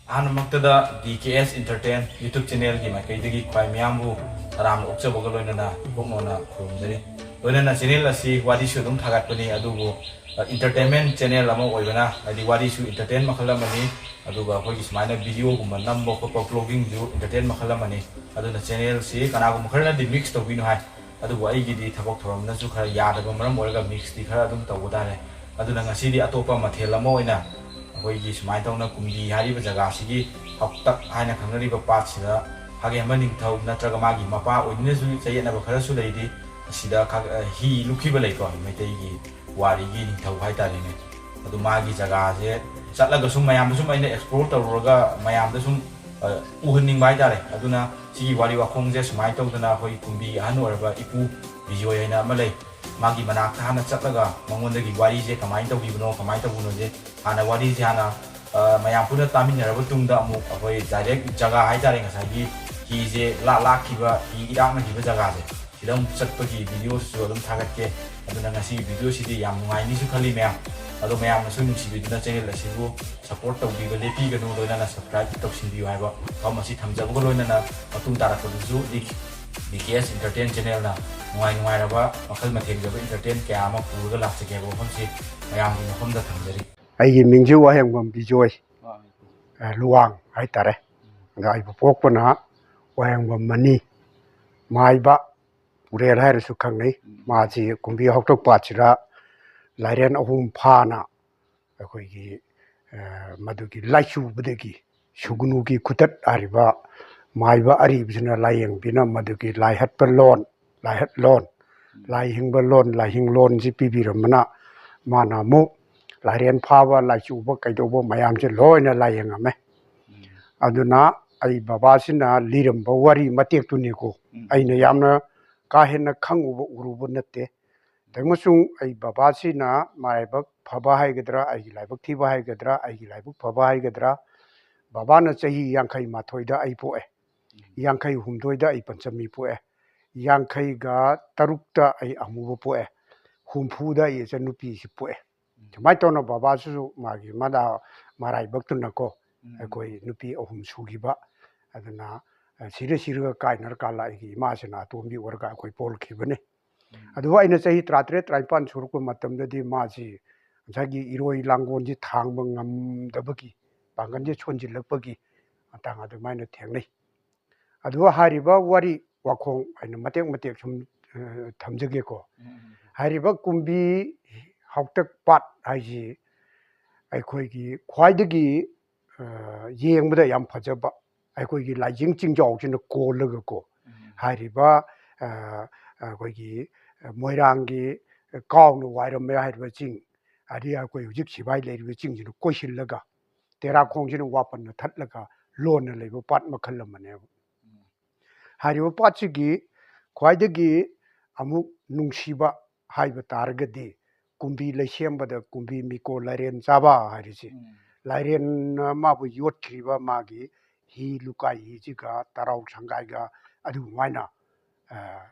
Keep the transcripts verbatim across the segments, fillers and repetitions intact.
ꯑꯍꯥꯟꯕꯃꯛꯇꯗ D K ꯑꯦꯁ Entertain YouTube channelꯒꯤ ꯃꯥꯏꯀꯩꯗꯒꯤ ꯈ꯭ꯋꯥꯏ ꯃꯤꯌꯥꯝꯕꯨ ꯇꯔꯥꯝꯅ ꯑꯣꯛꯆꯕꯒ ꯂꯣꯏꯅꯅ ꯏꯄꯣꯛ ꯅꯧꯅ ꯈꯨꯔꯨꯝꯖꯔꯤ꯫ ꯂꯣꯏꯅꯅ channel ꯑꯁꯤ ꯋꯥꯔꯤꯁꯨ ꯑꯗꯨꯝ ꯊꯥꯒꯠꯄꯅꯤ, ꯑꯗꯨꯕꯨ entertainment channel ꯑꯃ ꯑꯣꯏꯕꯅ, ꯍꯥꯏꯗꯤ ꯋꯥꯔꯤꯁꯨ entertain ꯃꯈꯜ ꯑꯃꯅꯤ, ꯑꯗꯨꯒ ꯑꯩꯈꯣꯏꯒꯤ ꯁꯨꯃꯥꯏꯅ videoꯒꯨꯝꯕ ꯅꯝꯕ ꯈꯣꯠꯄ vloggingꯁꯨ entertain ꯃꯈꯜ ꯑꯃꯅꯤ꯫ ꯑꯗꯨꯅ channelꯁꯤ ꯀꯅꯥꯒꯨꯝꯕ ꯈꯔꯅꯗꯤ mix ꯇꯧꯕꯤꯅꯨ ꯍꯥꯏ, ꯑꯗꯨꯕꯨ ꯑꯩꯒꯤꯗꯤ ꯊꯕꯛ ꯊꯧꯔꯝꯅꯁꯨ ꯈꯔ ꯌꯥꯗꯕ ꯃꯔꯝ ꯑꯣꯏꯔꯒ mixꯇꯤ ꯈꯔ ꯑꯗꯨꯝ ꯇꯧꯕ ꯇꯥꯔꯦ꯫ ꯑꯗꯨꯅ ꯉꯁꯤꯗꯤ ꯑꯇꯣꯞꯄ ꯃꯊꯦꯜ ꯑꯃ ꯑꯣꯏꯅ ꯑꯩꯈꯣꯏꯒꯤ ꯁꯨꯃꯥꯏꯅ ꯇꯧꯅ ꯀꯨꯝꯕꯤ ꯍꯥꯏꯔꯤꯕ ꯖꯒꯥꯁꯤꯒꯤ ꯍꯥꯎꯇꯛ ꯍꯥꯏꯅ ꯈꯪꯅꯔꯤꯕ ꯄꯥꯠꯁꯤꯗ ꯈꯥꯒꯦꯝꯕ ꯅꯤꯡꯊꯧ ꯅꯠꯇ꯭ꯔꯒ ꯃꯥꯒꯤ ꯃꯄꯥ ꯑꯣꯏꯗꯨꯅꯁꯨ ꯆꯌꯦꯠꯅꯕ ꯈꯔꯁꯨ ꯂꯩꯔꯤ꯫ ꯑꯁꯤꯗ ꯈꯥ-, ꯍꯤ ꯂꯨꯞꯈꯤꯕ ꯂꯩꯀꯣ, ꯃꯩꯇꯩꯒꯤ ꯋꯥꯔꯤꯒꯤ ꯅꯤꯡꯊꯧ ꯍꯥꯏꯇꯥꯔꯦꯅꯦ꯫ ꯑꯗꯨ ꯃꯥꯒꯤ ꯖꯒꯥꯁꯦ ꯆꯠꯂꯒ ꯁꯨꯝ ꯃꯌꯥꯝꯗ ꯁꯨꯝ ꯑꯩꯅ explore ꯇꯧꯔꯨꯔꯒ ꯃꯌꯥꯝꯗ ꯁꯨꯝ, ꯑ, ꯎꯍꯟꯅꯤꯡꯕ ꯍꯥꯏꯇꯥꯔꯦ꯫ ꯑꯗꯨꯅ ꯁꯤꯒꯤ ꯋꯥꯔꯤ ꯋꯥꯈꯣꯡꯁꯦ ꯁꯨꯃꯥꯏꯅ ꯇꯧꯗꯅ ꯑꯩꯈꯣꯏ ꯀꯨꯝꯕꯤ ꯑꯍꯟ ꯑꯣꯏꯔꯕ ꯏꯄꯨ ꯕꯤꯖꯣꯏ ꯍꯥꯏꯅ ꯑꯃ ꯂꯩ, ꯃꯥꯒꯤ ꯃꯅꯥꯛꯇ ꯍꯥꯟꯅ ꯆꯠꯂꯒ ꯃꯉꯣꯟꯗꯒꯤ ꯋꯥꯔꯤꯁꯦ ꯀꯃꯥꯏꯅ ꯇꯧꯈꯤꯕꯅꯣ, ꯀꯃꯥꯏꯅ ꯇꯧꯕꯅꯣꯁꯦ ꯍꯥꯟꯅ ꯋꯥꯔꯤꯁꯦ ꯍꯥꯟꯅ, ꯑ, ꯃꯌꯥꯝ ꯄꯨꯟꯅ ꯇꯥꯃꯤꯟꯅꯔꯕ ꯇꯨꯡꯗ ꯑꯃꯨꯛ ꯑꯩꯈꯣꯏ direct ꯖꯒꯥ ꯍꯥꯏꯇꯥꯔꯦ, ꯉꯁꯥꯏꯒꯤ ꯍꯤꯁꯦ ꯂꯥ-, ꯂꯥꯛꯈꯤꯕ, ꯍꯤ ꯏꯔꯥꯛꯅꯈꯤꯕ ꯖꯒꯥꯁꯦ, ꯁꯤꯗ ꯑꯃꯨꯛ ꯆꯠꯄꯒꯤ videoꯁꯨ ꯑꯗꯨꯝ ꯊꯥꯒꯠꯀꯦ꯫ ꯑꯗꯨꯅ ꯉꯁꯤꯒꯤ videoꯁꯤꯗꯤ ꯌꯥꯝ ꯅꯨꯡꯉꯥꯏꯅꯤꯁꯨ ꯈꯜꯂꯤ ꯃꯌꯥꯝ꯫ ꯑꯗꯣ ꯃꯌꯥꯝꯅꯁꯨ ꯅꯨꯡꯁꯤꯕꯤꯗꯨꯅ channel ꯑꯁꯤꯕꯨ support ꯇꯧꯕꯤꯕ ꯂꯦꯞꯄꯤꯒꯅꯨ, ꯂꯣꯏꯅꯅ subscribe ꯇꯧꯁꯤꯟꯕꯤꯌꯨ ꯍꯥꯏꯕ ꯋꯥꯐꯝ ꯑꯁꯤ ꯊꯝꯖꯕꯒ ꯂꯣꯏꯅꯅ ꯃꯇꯨꯡ ꯇꯥꯔꯛꯄꯗꯁꯨ ꯗꯤ ꯀꯦ ꯑꯦꯁ Entertain channelꯅ ꯅꯨꯡꯉꯥꯏ ꯅꯨꯡꯉꯥꯏꯔꯕ ꯃꯈꯜ ꯃꯊꯦꯜꯒꯤ ꯑꯣꯏꯕ entertain ꯀꯌꯥ ꯑꯃ ꯄꯨꯔꯒ ꯂꯥꯛꯆꯒꯦ ꯍꯥꯏꯕ ꯋꯥꯐꯝꯁꯤ ꯃꯌꯥꯝꯒꯤ ꯃꯐꯝꯗ ꯊꯝꯖꯔꯤ꯫ ꯑꯩꯒꯤ ꯃꯤꯡꯁꯤ ꯋꯥꯍꯦꯡꯕꯝ ꯕꯤꯖꯣꯏ, ꯑ, ꯂꯨꯋꯥꯡ ꯍꯥꯏꯇꯥꯔꯦ꯫ ꯑꯗ ꯑꯩꯕꯨ ꯄꯣꯛꯄꯅ ꯋꯥꯍꯦꯡꯕꯝ ꯃꯅꯤ, ꯃꯥꯏꯕ, ꯎꯔꯦꯜ ꯍꯥꯏꯔꯁꯨ ꯈꯪꯅꯩ꯫ ꯃꯥꯁꯤ ꯀꯨꯝꯕꯤ ꯍꯥꯎꯇꯛ ꯄꯥꯠꯁꯤꯗ ꯂꯥꯏꯔꯦꯟ ꯑꯍꯨꯝ ꯐꯥꯅ ꯑꯩꯈꯣꯏꯒꯤ, ꯑ, ꯃꯗꯨꯒꯤ ꯂꯥꯏꯆꯨꯕꯗꯒꯤ ꯁꯨꯒꯅꯨꯒꯤ ꯈꯨꯇꯠ ꯍꯥꯏꯔꯤꯕ ꯃꯥꯏꯕ ꯑꯔꯤꯕꯁꯤꯅ ꯂꯥꯏꯌꯦꯡꯕꯤꯅ ꯃꯗꯨꯒꯤ ꯂꯥꯏꯍꯠꯄ ꯂꯣꯟ, ꯂꯥꯏꯍꯠ ꯂꯣꯟ, ꯂꯥꯏ ꯍꯤꯡꯕ ꯂꯣꯟ, ꯂꯥꯏꯍꯤꯡ ꯂꯣꯟꯁꯤ ꯄꯤꯕꯤꯔꯝꯕꯅ ꯃꯥꯅ ꯑꯃꯨꯛ ꯂꯥꯏꯔꯦꯟ ꯐꯥꯕ, ꯂꯥꯏꯆꯨꯕ ꯀꯩꯗꯧꯕ ꯃꯌꯥꯝꯁꯦ ꯂꯣꯏꯅ ꯂꯥꯏꯌꯦꯡꯉꯝꯃꯦ꯫ ꯑꯗꯨꯅ ꯑꯩ ꯕꯕꯥꯁꯤꯅ ꯂꯤꯔꯝꯕ ꯋꯥꯔꯤ ꯃꯇꯦꯛꯇꯨꯅꯤꯀꯣ꯫ ꯑꯩꯅ ꯌꯥꯝꯅ ꯀꯥ ꯍꯦꯟꯅ ꯈꯪꯉꯨꯕ ꯎꯔꯨꯕ ꯅꯠꯇꯦ꯫ ꯇꯧꯏꯃꯁꯨꯡ ꯑꯩ ꯕꯕꯥꯁꯤꯅ ꯃꯔꯥꯏꯕꯛ ꯐꯕ ꯍꯥꯏꯒꯗ꯭ꯔꯥ, ꯑꯩꯒꯤ ꯂꯥꯏꯕꯛ ꯊꯤꯕ ꯍꯥꯏꯒꯗ꯭ꯔꯥ, ꯑꯩꯒꯤ ꯂꯥꯏꯕꯛ ꯐꯕ ꯍꯥꯏꯒꯗ꯭ꯔꯥ, ꯕꯕꯥꯅ ꯆꯍꯤ ꯌꯥꯡꯈꯩ ꯃꯥꯊꯣꯏꯗ ꯑꯩ ꯄꯣꯛꯑꯦ꯫ ꯌꯥꯡꯈꯩ ꯍꯨꯝꯗꯣꯏꯗ ꯑꯩ ꯄꯟꯆꯃꯤ ꯄꯣꯛꯑꯦ꯫ ꯌꯥꯡꯈꯩꯒ ꯇꯔꯨꯛꯇ ꯑꯩ ꯑꯃꯨꯕ ꯄꯣꯛꯑꯦ꯫ ꯍꯨꯝꯐꯨꯗ ꯑꯩ ꯏꯆꯟꯅꯨꯄꯤꯁꯤ ꯄꯣꯛꯑꯦ꯫ ꯁꯨꯃꯥꯏꯅ ꯇꯧꯅ ꯕꯕꯥꯁꯤꯁꯨ ꯃꯥꯒꯤ ꯃꯗꯥ ꯃꯔꯥꯏꯕꯛꯇꯨꯅꯀꯣ, ꯎꯝ꯫ ꯑꯩꯈꯣꯏ ꯅꯨꯄꯤ ꯑꯍꯨꯝ ꯁꯨꯈꯤꯕ꯫ ꯑꯗꯨꯅ, ꯑ, ꯁꯤꯔ ꯁꯤꯔꯒ ꯀꯥꯏꯅꯔꯀꯥꯟꯗ ꯑꯩꯒꯤ ꯏꯃꯥꯁꯤꯅ ꯑꯇꯣꯝꯕꯤ ꯑꯣꯏꯔꯒ ꯑꯩꯈꯣꯏ ꯄꯣꯛꯈꯤꯕꯅꯤ꯫ ꯎꯝ꯫ ꯑꯗꯨꯒ ꯑꯩꯅ ꯆꯍꯤ ꯇꯔꯥꯇꯔꯦꯠ, ꯇꯔꯥꯅꯤꯄꯥꯟ ꯁꯨꯔꯛꯄ ꯃꯇꯝꯗꯗꯤ ꯃꯥꯁꯤ ꯉꯁꯥꯏꯒꯤ ꯏꯔꯣꯏ ꯂꯥꯡꯒꯣꯜꯁꯤ ꯊꯥꯡꯕ ꯉꯝꯗꯕꯒꯤ, ꯄꯥꯡꯒꯜꯁꯦ ꯁꯣꯟꯖꯤꯜꯂꯛꯄꯒꯤ ꯃꯇꯥꯡ ꯑꯗꯨꯃꯥꯏꯅ ꯊꯦꯡꯅꯩ꯫ ꯑꯗꯨꯒ ꯍꯥꯏꯔꯤꯕ ꯋꯥꯔꯤ ꯋꯥꯈꯣꯡ ꯑꯩꯅ ꯃꯇꯦꯛ ꯃꯇꯦꯛ ꯁꯨꯝ, ꯑ, ꯊꯝꯖꯒꯦꯀꯣ꯫ ꯎꯝ, ꯎꯝ, ꯎꯝ꯫ ꯍꯥꯏꯔꯤꯕ ꯀꯨꯝꯕꯤ ꯍꯥꯎꯇꯛ ꯄꯥꯠ ꯍꯥꯏꯁꯤ ꯑꯩꯈꯣꯏꯒꯤ ꯈ꯭ꯋꯥꯏꯗꯒꯤ, ꯑ, ꯌꯦꯡꯕꯗ ꯌꯥꯝ ꯐꯖꯕ ꯑꯩꯈꯣꯏꯒꯤ ꯂꯥꯏꯖꯤꯡ ꯆꯤꯡꯖꯥꯎꯁꯤꯅ ꯀꯣꯜꯂꯒꯀꯣ, ꯎꯝ꯫ ꯍꯥꯏꯔꯤꯕ, ꯑ, ꯑꯩꯈꯣꯏꯒꯤ ꯃꯣꯏꯔꯥꯡꯒꯤ ꯀꯥꯎꯅ ꯋꯥꯏꯔꯝꯃꯦ ꯍꯥꯏꯔꯤꯕ ꯆꯤꯡ, ꯑꯗꯩ ꯑꯩꯈꯣꯏ ꯍꯧꯖꯤꯛ ꯁꯤꯐꯥꯏ ꯂꯩꯔꯤꯕ ꯆꯤꯡꯁꯤꯅ ꯀꯣꯏꯁꯤꯜꯂꯒ, ꯇꯦꯔꯥꯈꯣꯡꯁꯤꯅ ꯋꯥꯄꯟꯅ ꯊꯠꯂꯒ ꯂꯣꯟꯅ ꯂꯩꯕ ꯄꯥꯠ ꯃꯈꯜ ꯑꯃꯅꯦꯕ꯫ ꯎꯝ꯫ ꯍꯥꯏꯔꯤꯕ ꯄꯥꯠꯁꯤꯒꯤ ꯈ꯭ꯋꯥꯏꯗꯒꯤ ꯑꯃꯨꯛ ꯅꯨꯡꯁꯤꯕ ꯍꯥꯏꯕ ꯇꯥꯔꯒꯗꯤ ꯀꯨꯝꯕꯤ ꯂꯩꯁꯦꯝꯕꯗ ꯀꯨꯝꯕꯤ ꯃꯤꯀꯣ ꯂꯥꯏꯔꯦꯟ ꯆꯥꯕ ꯍꯥꯏꯔꯤꯁꯤ꯫ ꯎꯝ꯫ ꯂꯥꯏꯔꯦꯟꯅ ꯃꯥꯕꯨ ꯌꯣꯠꯈ꯭ꯔꯤꯕ ꯃꯥꯒꯤ ꯍꯤ ꯂꯨꯀꯥꯏ ꯍꯤꯁꯤꯒ ꯇꯔꯥꯎ ꯁꯪꯒꯥꯏꯒ ꯑꯗꯨꯃꯥꯏꯅ, ꯑ,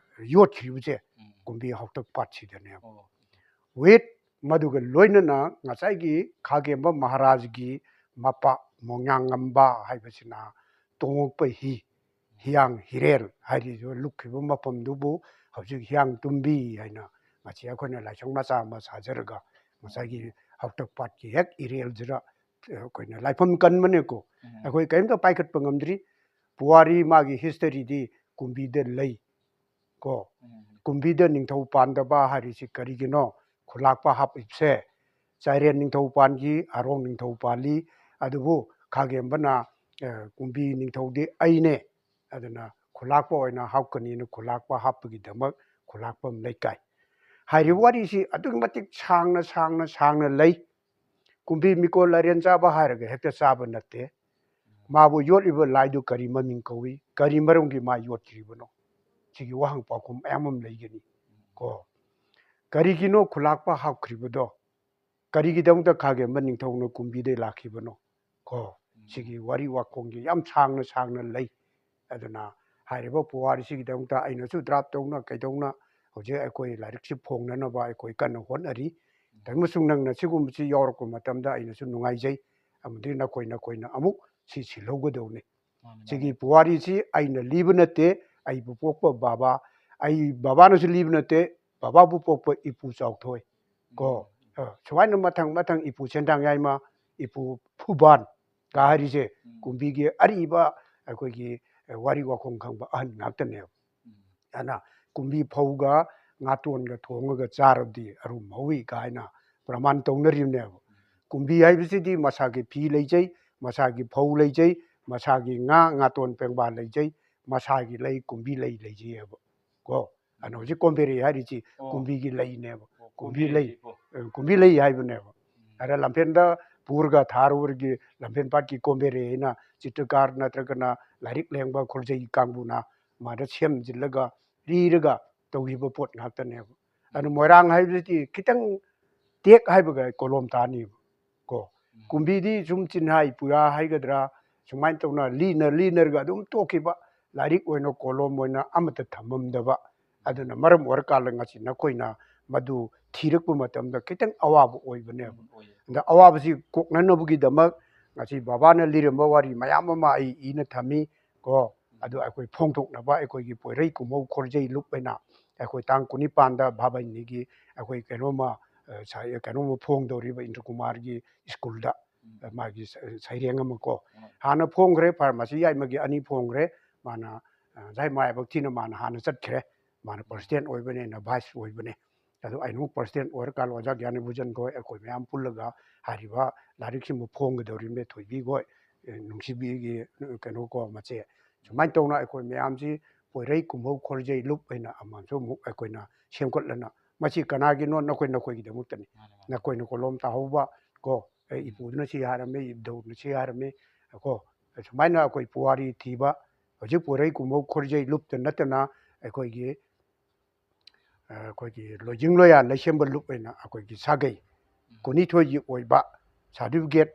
ꯌꯣꯠꯈ꯭ꯔꯤꯕꯁꯦ ꯎꯝ꯫ ꯀꯨꯝꯕꯤ ꯍꯥꯎꯇꯛ ꯄꯥꯠꯁꯤꯗꯅꯦꯕ꯫ ꯑꯣ꯫ With ꯃꯗꯨꯒ ꯂꯣꯏꯅꯅ ꯉꯁꯥꯏꯒꯤ ꯈꯥꯒꯦꯝꯕ ꯃꯍꯥꯔꯥꯖꯒꯤ ꯃꯄꯥ ꯃꯣꯡꯌꯥꯡꯉꯝꯕ ꯍꯥꯏꯕꯁꯤꯅ ꯇꯣꯡꯉꯛꯄ ꯍꯤ, ꯍꯤꯌꯥꯡ ꯍꯤꯔꯦꯜ ꯍꯥꯏꯔꯤꯕ ꯂꯨꯞꯈꯤꯕ ꯃꯐꯝꯗꯨꯕꯨ ꯍꯧꯖꯤꯛ ꯍꯤꯌꯥꯡ ꯇꯨꯝꯕꯤ ꯍꯥꯏꯅ ꯃꯁꯤ ꯑꯩꯈꯣꯏꯅ ꯂꯥꯏꯁꯪ ꯃꯆꯥ ꯑꯃ ꯁꯥꯖꯔꯒ ꯉꯁꯥꯏꯒꯤ ꯍꯥꯎꯇꯛ ꯄꯥꯠꯀꯤ ꯍꯦꯛ ꯏꯔꯦꯜꯁꯤꯗ ꯑꯩꯈꯣꯏꯅ ꯂꯥꯏꯐꯝ ꯀꯟꯕꯅꯦꯀꯣ꯫ ꯎꯝ꯫ ꯑꯩꯈꯣꯏ ꯀꯔꯤꯝꯇ ꯄꯥꯏꯈꯠꯄ ꯉꯝꯗ꯭ꯔꯤ꯫ ꯄꯨꯋꯥꯔꯤ ꯃꯥꯒꯤ historyꯗꯤ ꯀꯨꯝꯕꯤꯗ ꯂꯩ ꯀꯣ꯫ ꯎꯝ꯫ ꯀꯨꯝꯕꯤꯗ ꯅꯤꯡꯊꯧ ꯄꯥꯟꯗꯕ ꯍꯥꯏꯔꯤꯁꯤ ꯀꯔꯤꯒꯤꯅꯣ? ꯈꯨꯂꯥꯛꯄ ꯍꯥꯞꯄꯤꯕꯁꯦ ꯆꯥꯏꯔꯦꯟ ꯅꯤꯡꯊꯧ ꯄꯥꯟꯈꯤ, ꯑꯔꯣꯡ ꯅꯤꯡꯊꯧ ꯄꯥꯜꯂꯤ, ꯑꯗꯨꯕꯨ ꯈꯥꯒꯦꯝꯕꯅ, ꯑ, ꯀꯨꯝꯕꯤ ꯅꯤꯡꯊꯧꯗꯤ ꯑꯩꯅꯦ, ꯑꯗꯨꯅ ꯈꯨꯂꯥꯛꯄ ꯑꯣꯏꯅ ꯍꯥꯞꯀꯅꯤꯅ ꯈꯨꯂꯥꯛꯄ ꯍꯥꯞꯄꯒꯤꯗꯃꯛ ꯈꯨꯂꯥꯛꯄꯝ ꯂꯩꯀꯥꯏ꯫ ꯍꯥꯏꯔꯤꯕ ꯋꯥꯔꯤꯁꯤ ꯑꯗꯨꯛꯀꯤ ꯃꯇꯤꯛ ꯁꯥꯡꯅ, ꯁꯥꯡꯅ, ꯁꯥꯡꯅ ꯂꯩ꯫ ꯀꯨꯝꯕꯤ ꯃꯤꯀꯣꯜ ꯂꯥꯏꯔꯦꯟ ꯆꯥꯕ ꯍꯥꯏꯔꯒ ꯍꯦꯛꯇ ꯆꯥꯕ ꯅꯠꯇꯦ꯫ ꯃꯥꯕꯨ ꯌꯣꯠꯂꯤꯕ ꯂꯥꯏꯗꯨ ꯀꯔꯤ ꯃꯃꯤꯡ ꯀꯧꯏ? ꯀꯔꯤ ꯃꯔꯝꯒꯤ ꯃꯥ ꯌꯣꯠꯈ꯭ꯔꯤꯕꯅꯣ? ꯁꯤꯒꯤ ꯋꯥꯍꯪ ꯄꯥꯎꯈꯨꯝ ꯃꯌꯥꯝ ꯑꯃ ꯂꯩꯒꯅꯤ ꯀꯣ꯫ ꯀꯔꯤꯒꯤꯅꯣ ꯈꯨꯂꯥꯛꯄ ꯍꯥꯞꯈ꯭ꯔꯤꯕꯗꯣ? ꯀꯔꯤꯒꯤꯗꯃꯛꯇ ꯈꯥꯒꯦꯝꯕ ꯅꯤꯡꯊꯧꯅ ꯀꯨꯝꯕꯤꯗꯩ ꯂꯥꯛꯈꯤꯕꯅꯣ ꯀꯣ? ꯎꯝ꯫ ꯁꯤꯒꯤ ꯋꯥꯔꯤ ꯋꯥꯈꯣꯡꯁꯦ ꯌꯥꯝ ꯁꯥꯡꯅ ꯁꯥꯡꯅ ꯂꯩ꯫ ꯑꯗꯨꯅ ꯍꯥꯏꯔꯤꯕ ꯄꯨꯋꯥꯔꯤꯁꯤꯒꯤꯗꯃꯛꯇ ꯑꯩꯅꯁꯨ draft ꯇꯧꯅ ꯀꯩꯗꯧꯅ ꯍꯧꯖꯤꯛ ꯑꯩꯈꯣꯏ ꯂꯥꯏꯔꯤꯛꯁꯤ ꯐꯣꯡꯅꯅꯕ ꯑꯩꯈꯣꯏ ꯀꯟꯅ ꯍꯣꯠꯅꯔꯤ꯫ ꯎꯝ꯫ ꯇꯥꯏꯕꯪ ꯁꯨꯡꯅꯪꯅ ꯁꯤꯒꯨꯝꯕꯁꯤ ꯌꯥꯎꯔꯛꯄ ꯃꯇꯝꯗ ꯑꯩꯅꯁꯨ ꯅꯨꯡꯉꯥꯏꯖꯩ꯫ ꯑꯃꯗꯤ ꯅꯈꯣꯏ ꯅꯈꯣꯏꯅ ꯑꯃꯨꯛ ꯁꯤ ꯁꯤꯜꯍꯧꯒꯗꯧꯅꯤ꯫ ꯃꯥꯅꯤ, ꯃꯥꯅꯤ꯫ ꯁꯤꯒꯤ ꯄꯨꯋꯥꯔꯤꯁꯤ ꯑꯩꯅ ꯂꯤꯕ ꯅꯠꯇꯦ, ꯑꯩꯕꯨ ꯄꯣꯛꯄ ꯕꯥꯕꯥ, ꯑꯩ ꯕꯥꯕꯥꯅꯁꯨ ꯂꯤꯕ ꯅꯠꯇꯦ, ꯕꯥꯕꯥꯕꯨ ꯄꯣꯛꯄ ꯏꯄꯨ ꯆꯥꯎꯊꯣꯏ ꯀꯣ꯫ ꯎꯝ꯫ ꯑ, ꯁꯨꯃꯥꯏꯅ ꯃꯊꯪ ꯃꯊꯪ ꯏꯄꯨ ꯁꯦꯟꯗꯥꯡ ꯌꯥꯏꯃ, ꯏꯄꯨ ꯐꯨꯕꯥꯟ ꯀ ꯍꯥꯏꯔꯤꯁꯦ ꯎꯝ꯫ ꯀꯨꯝꯕꯤꯒꯤ ꯑꯔꯤꯕ ꯑꯩꯈꯣꯏꯒꯤ, ꯑ, ꯋꯥꯔꯤ ꯋꯥꯈꯣꯡ ꯈꯪꯕ ꯑꯍꯟ ꯉꯥꯛꯇꯅꯦꯕ꯫ ꯎꯝ꯫ ꯑꯗꯨꯅ ꯀꯨꯝꯕꯤ ꯐꯧꯒ ꯉꯥꯇꯣꯟꯒ ꯊꯣꯡꯉꯒ ꯆꯥꯔꯕꯗꯤ ꯑꯔꯨꯝ ꯍꯧꯏ ꯀꯥꯏꯅ ꯄ꯭ꯔꯃꯥꯟ ꯇꯧꯅꯔꯤꯕꯅꯦꯕ꯫ ꯎꯝ꯫ ꯀꯨꯝꯕꯤ ꯍꯥꯏꯕꯁꯤꯗꯤ ꯃꯁꯥꯒꯤ ꯐꯤ ꯂꯩꯖꯩ, ꯃꯁꯥꯒꯤ ꯐꯧ ꯂꯩꯖꯩ, ꯃꯁꯥꯒꯤ ꯉꯥ, ꯉꯥꯇꯣꯟ ꯄꯦꯡꯕꯥ ꯂꯩꯖꯩ, ꯃꯁꯥꯒꯤ ꯂꯩ, ꯀꯨꯝꯕꯤ ꯂꯩ ꯂꯩꯖꯩꯑꯕ ꯀꯣ꯫ ꯑꯗꯨꯅ ꯍꯧꯖꯤꯛ ꯀꯣꯝꯕꯦꯔꯦ ꯍꯥꯏꯔꯤꯁꯤ ꯑꯣ꯫ ꯀꯨꯝꯕꯤꯒꯤ ꯂꯩꯅꯦꯕ꯫ ꯑꯣ, ꯀꯨꯝꯕꯤ ꯀꯨꯝꯕꯤ ꯂꯩ, ꯂꯩꯀꯣ꯫ ꯑ, ꯀꯨꯝꯕꯤ ꯂꯩ ꯍꯥꯏꯕꯅꯦꯕ꯫ ꯎꯝ꯫ ꯑꯗ ꯂꯝꯐꯦꯟꯗ ꯄꯨꯔꯒ ꯊꯥꯔꯨꯕꯒꯤ ꯂꯝꯐꯦꯟ ꯄꯥꯠꯀꯤ ꯀꯣꯝꯕꯦꯔꯦ ꯍꯥꯏꯅ ꯆꯤꯇ꯭ꯔꯀꯥꯔ ꯅꯠꯇ꯭ꯔꯒꯅ ꯂꯥꯏꯔꯤꯛ ꯂꯦꯡꯕ ꯈꯣꯔꯖꯩ ꯀꯥꯡꯕꯨꯅ ꯃꯥꯗ ꯁꯦꯝꯖꯤꯜꯂꯒ ꯂꯤꯔꯒ ꯇꯧꯈꯤꯕ ꯄꯣꯠ ꯉꯥꯛꯇꯅꯦꯕ꯫ ꯑꯗꯨ ꯎꯝ꯫ ꯃꯣꯏꯔꯥꯡ ꯍꯥꯏꯕꯁꯤꯗꯤ ꯈꯤꯇꯪ ꯇꯦꯛ ꯍꯥꯏꯕꯒ ꯀꯣꯂꯣꯝ ꯇꯥꯅꯤꯕ ꯀꯣ꯫ ꯎꯝ꯫ ꯀꯨꯝꯕꯤꯗꯤ ꯁꯨꯝ ꯆꯤꯟꯍꯥꯏ ꯄꯨꯌꯥ ꯍꯥꯏꯒꯗ꯭ꯔꯥ, ꯁꯨꯃꯥꯏꯅ ꯇꯧꯅ ꯂꯤꯅ ꯂꯤꯅꯔꯒ ꯑꯗꯨꯝ ꯇꯣꯛꯈꯤꯕ, ꯂꯥꯏꯔꯤꯛ ꯑꯣꯏꯅ ꯀꯣꯂꯣꯝ ꯑꯣꯏꯅ ꯑꯃꯠꯇ ꯊꯝꯃꯝꯗꯕ꯫ ꯑꯗꯨꯅ ꯃꯔꯝ ꯑꯣꯏꯔꯀꯥꯟꯗ ꯉꯁꯤ ꯅꯈꯣꯏꯅ ꯃꯗꯨ ꯊꯤꯔꯛꯄ ꯃꯇꯝꯗ ꯈꯤꯇꯪ ꯑꯋꯥꯕ ꯑꯣꯏꯕꯅꯦꯕ꯫ ꯎꯝ, ꯑꯣꯏꯌꯦ꯫ ꯑꯗ ꯑꯋꯥꯕꯁꯤ ꯀꯣꯛꯅꯅꯕꯒꯤꯗꯃꯛ ꯉꯁꯤ ꯕꯕꯥꯅ ꯂꯤꯔꯝꯕ ꯋꯥꯔꯤ ꯃꯌꯥꯝ ꯑꯃ ꯑꯩ ꯏꯅ ꯊꯝꯃꯤ ꯀꯣ꯫ ꯎꯝ꯫ ꯑꯗꯨ ꯑꯩꯈꯣꯏ ꯐꯣꯡꯗꯣꯛꯅꯕ ꯑꯩꯈꯣꯏꯒꯤ ꯄꯣꯏꯔꯩ ꯀꯨꯝꯍꯧ ꯈꯣꯔꯖꯩ ꯂꯨꯞ ꯍꯥꯏꯅ ꯑꯩꯈꯣꯏ ꯇꯥꯡ ꯀꯨꯟꯅꯤꯄꯥꯟꯗ ꯚꯥꯕꯅꯤꯒꯤ ꯑꯩꯈꯣꯏ ꯀꯩꯅꯣꯝꯃ, ꯑ, ꯁꯥ-, ꯀꯩꯅꯣꯝꯃ ꯐꯣꯡꯗꯧꯔꯤꯕ ꯏꯟꯗ꯭ꯔꯀꯨꯃꯥꯔꯒꯤ ꯁ꯭ꯀꯨꯜꯗ, ꯎꯝ꯫ ꯑ, ꯃꯥꯒꯤ ꯁ-, ꯁꯩꯔꯦꯡ ꯑꯃ ꯀꯣ꯫ ꯎꯝ꯫ ꯍꯥꯟꯅ ꯐꯣꯡꯈ꯭ꯔꯦ, ꯐꯥꯔꯃꯥꯁꯤ ꯌꯥꯏꯃꯒꯤ ꯑꯅꯤ ꯐꯣꯡꯈ꯭ꯔꯦ꯫ ꯃꯥꯅ, ꯑ, ꯌꯥꯏꯃ ꯌꯥꯏꯕꯛꯊꯤꯅ ꯃꯥꯅ ꯍꯥꯟꯅ ꯆꯠꯈ꯭ꯔꯦ꯫ ꯃꯥꯅ ꯎꯝ꯫ ꯄ꯭ꯔꯁꯤꯗꯦꯟ ꯑꯣꯏꯕꯅꯤꯅ ꯚꯥꯏꯁ ꯑꯣꯏꯕꯅꯦ꯫ ꯑꯗꯣ ꯑꯩꯅ ꯑꯃꯨꯛ ꯄ꯭ꯔꯁꯤꯗꯦꯟ ꯑꯣꯏꯔꯀꯥꯟꯗ ꯑꯣꯖꯥ ꯒ꯭ꯌꯥꯅꯤꯚꯨꯖꯟ ꯈꯣꯏ ꯑꯩꯈꯣꯏ ꯃꯌꯥꯝ ꯄꯨꯜꯂꯒ ꯍꯥꯏꯔꯤꯕ ꯂꯥꯏꯔꯤꯛꯁꯤꯃ ꯐꯣꯡꯒꯗꯧꯔꯤꯕꯅꯦ, ꯊꯣꯏꯕꯤ ꯈꯣꯏ, ꯑꯦ, ꯅꯨꯡꯁꯤꯕꯤꯒꯤ, ꯑ, ꯀꯩꯅꯣ ꯀꯣ, ꯃꯆꯦ꯫ ꯁꯨꯃꯥꯏꯅ ꯇꯧꯅ ꯑꯩꯈꯣꯏ ꯃꯌꯥꯝꯁꯤ ꯄꯣꯏꯔꯩ ꯀꯨꯝꯍꯧ ꯈꯣꯔꯖꯩ ꯂꯨꯞ ꯍꯥꯏꯅ ꯑꯃꯁꯨ ꯑꯃꯨꯛ ꯑꯩꯈꯣꯏꯅ ꯁꯦꯝꯒꯠꯂꯅ, ꯃꯁꯤ ꯀꯅꯥꯒꯤꯅꯣ? ꯅꯈꯣꯏ ꯅꯈꯣꯏꯒꯤꯗꯃꯛꯇꯅꯤ꯫ ꯃꯥꯅꯦ, ꯃꯥꯅꯦ꯫ ꯅꯈꯣꯏꯅ ꯀꯣꯂꯣꯝ ꯇꯥꯍꯧꯕ ꯀꯣ, ꯑꯦ, ꯎꯝ꯫ ꯏꯄꯨꯗꯨꯅ ꯁꯤ ꯍꯥꯏꯔꯝꯃꯤ, ꯏꯙꯧꯅ ꯁꯤ ꯍꯥꯏꯔꯝꯃꯤ ꯀꯣ꯫ ꯁꯨꯃꯥꯏꯅ ꯑꯩꯈꯣꯏ ꯄꯨꯋꯥꯔꯤ ꯊꯤꯕ, ꯍꯧꯖꯤꯛ ꯄꯣꯏꯔꯩ ꯀꯨꯝꯍꯧ ꯈꯣꯔꯖꯩ ꯂꯨꯞꯇ ꯅꯠꯇꯅ ꯑꯩꯈꯣꯏꯒꯤ, ꯑ, ꯑꯩꯈꯣꯏꯒꯤ ꯂꯣꯏꯖꯤꯡ ꯂꯣꯌꯥ ꯂꯩꯁꯦꯝꯕ ꯂꯨꯞ ꯍꯥꯏꯅ ꯑꯩꯈꯣꯏꯒꯤ ꯁꯥꯒꯩ ꯎꯝ꯫ ꯀꯨꯟꯅꯤꯊꯣꯏꯒꯤ ꯑꯣꯏꯕ certificate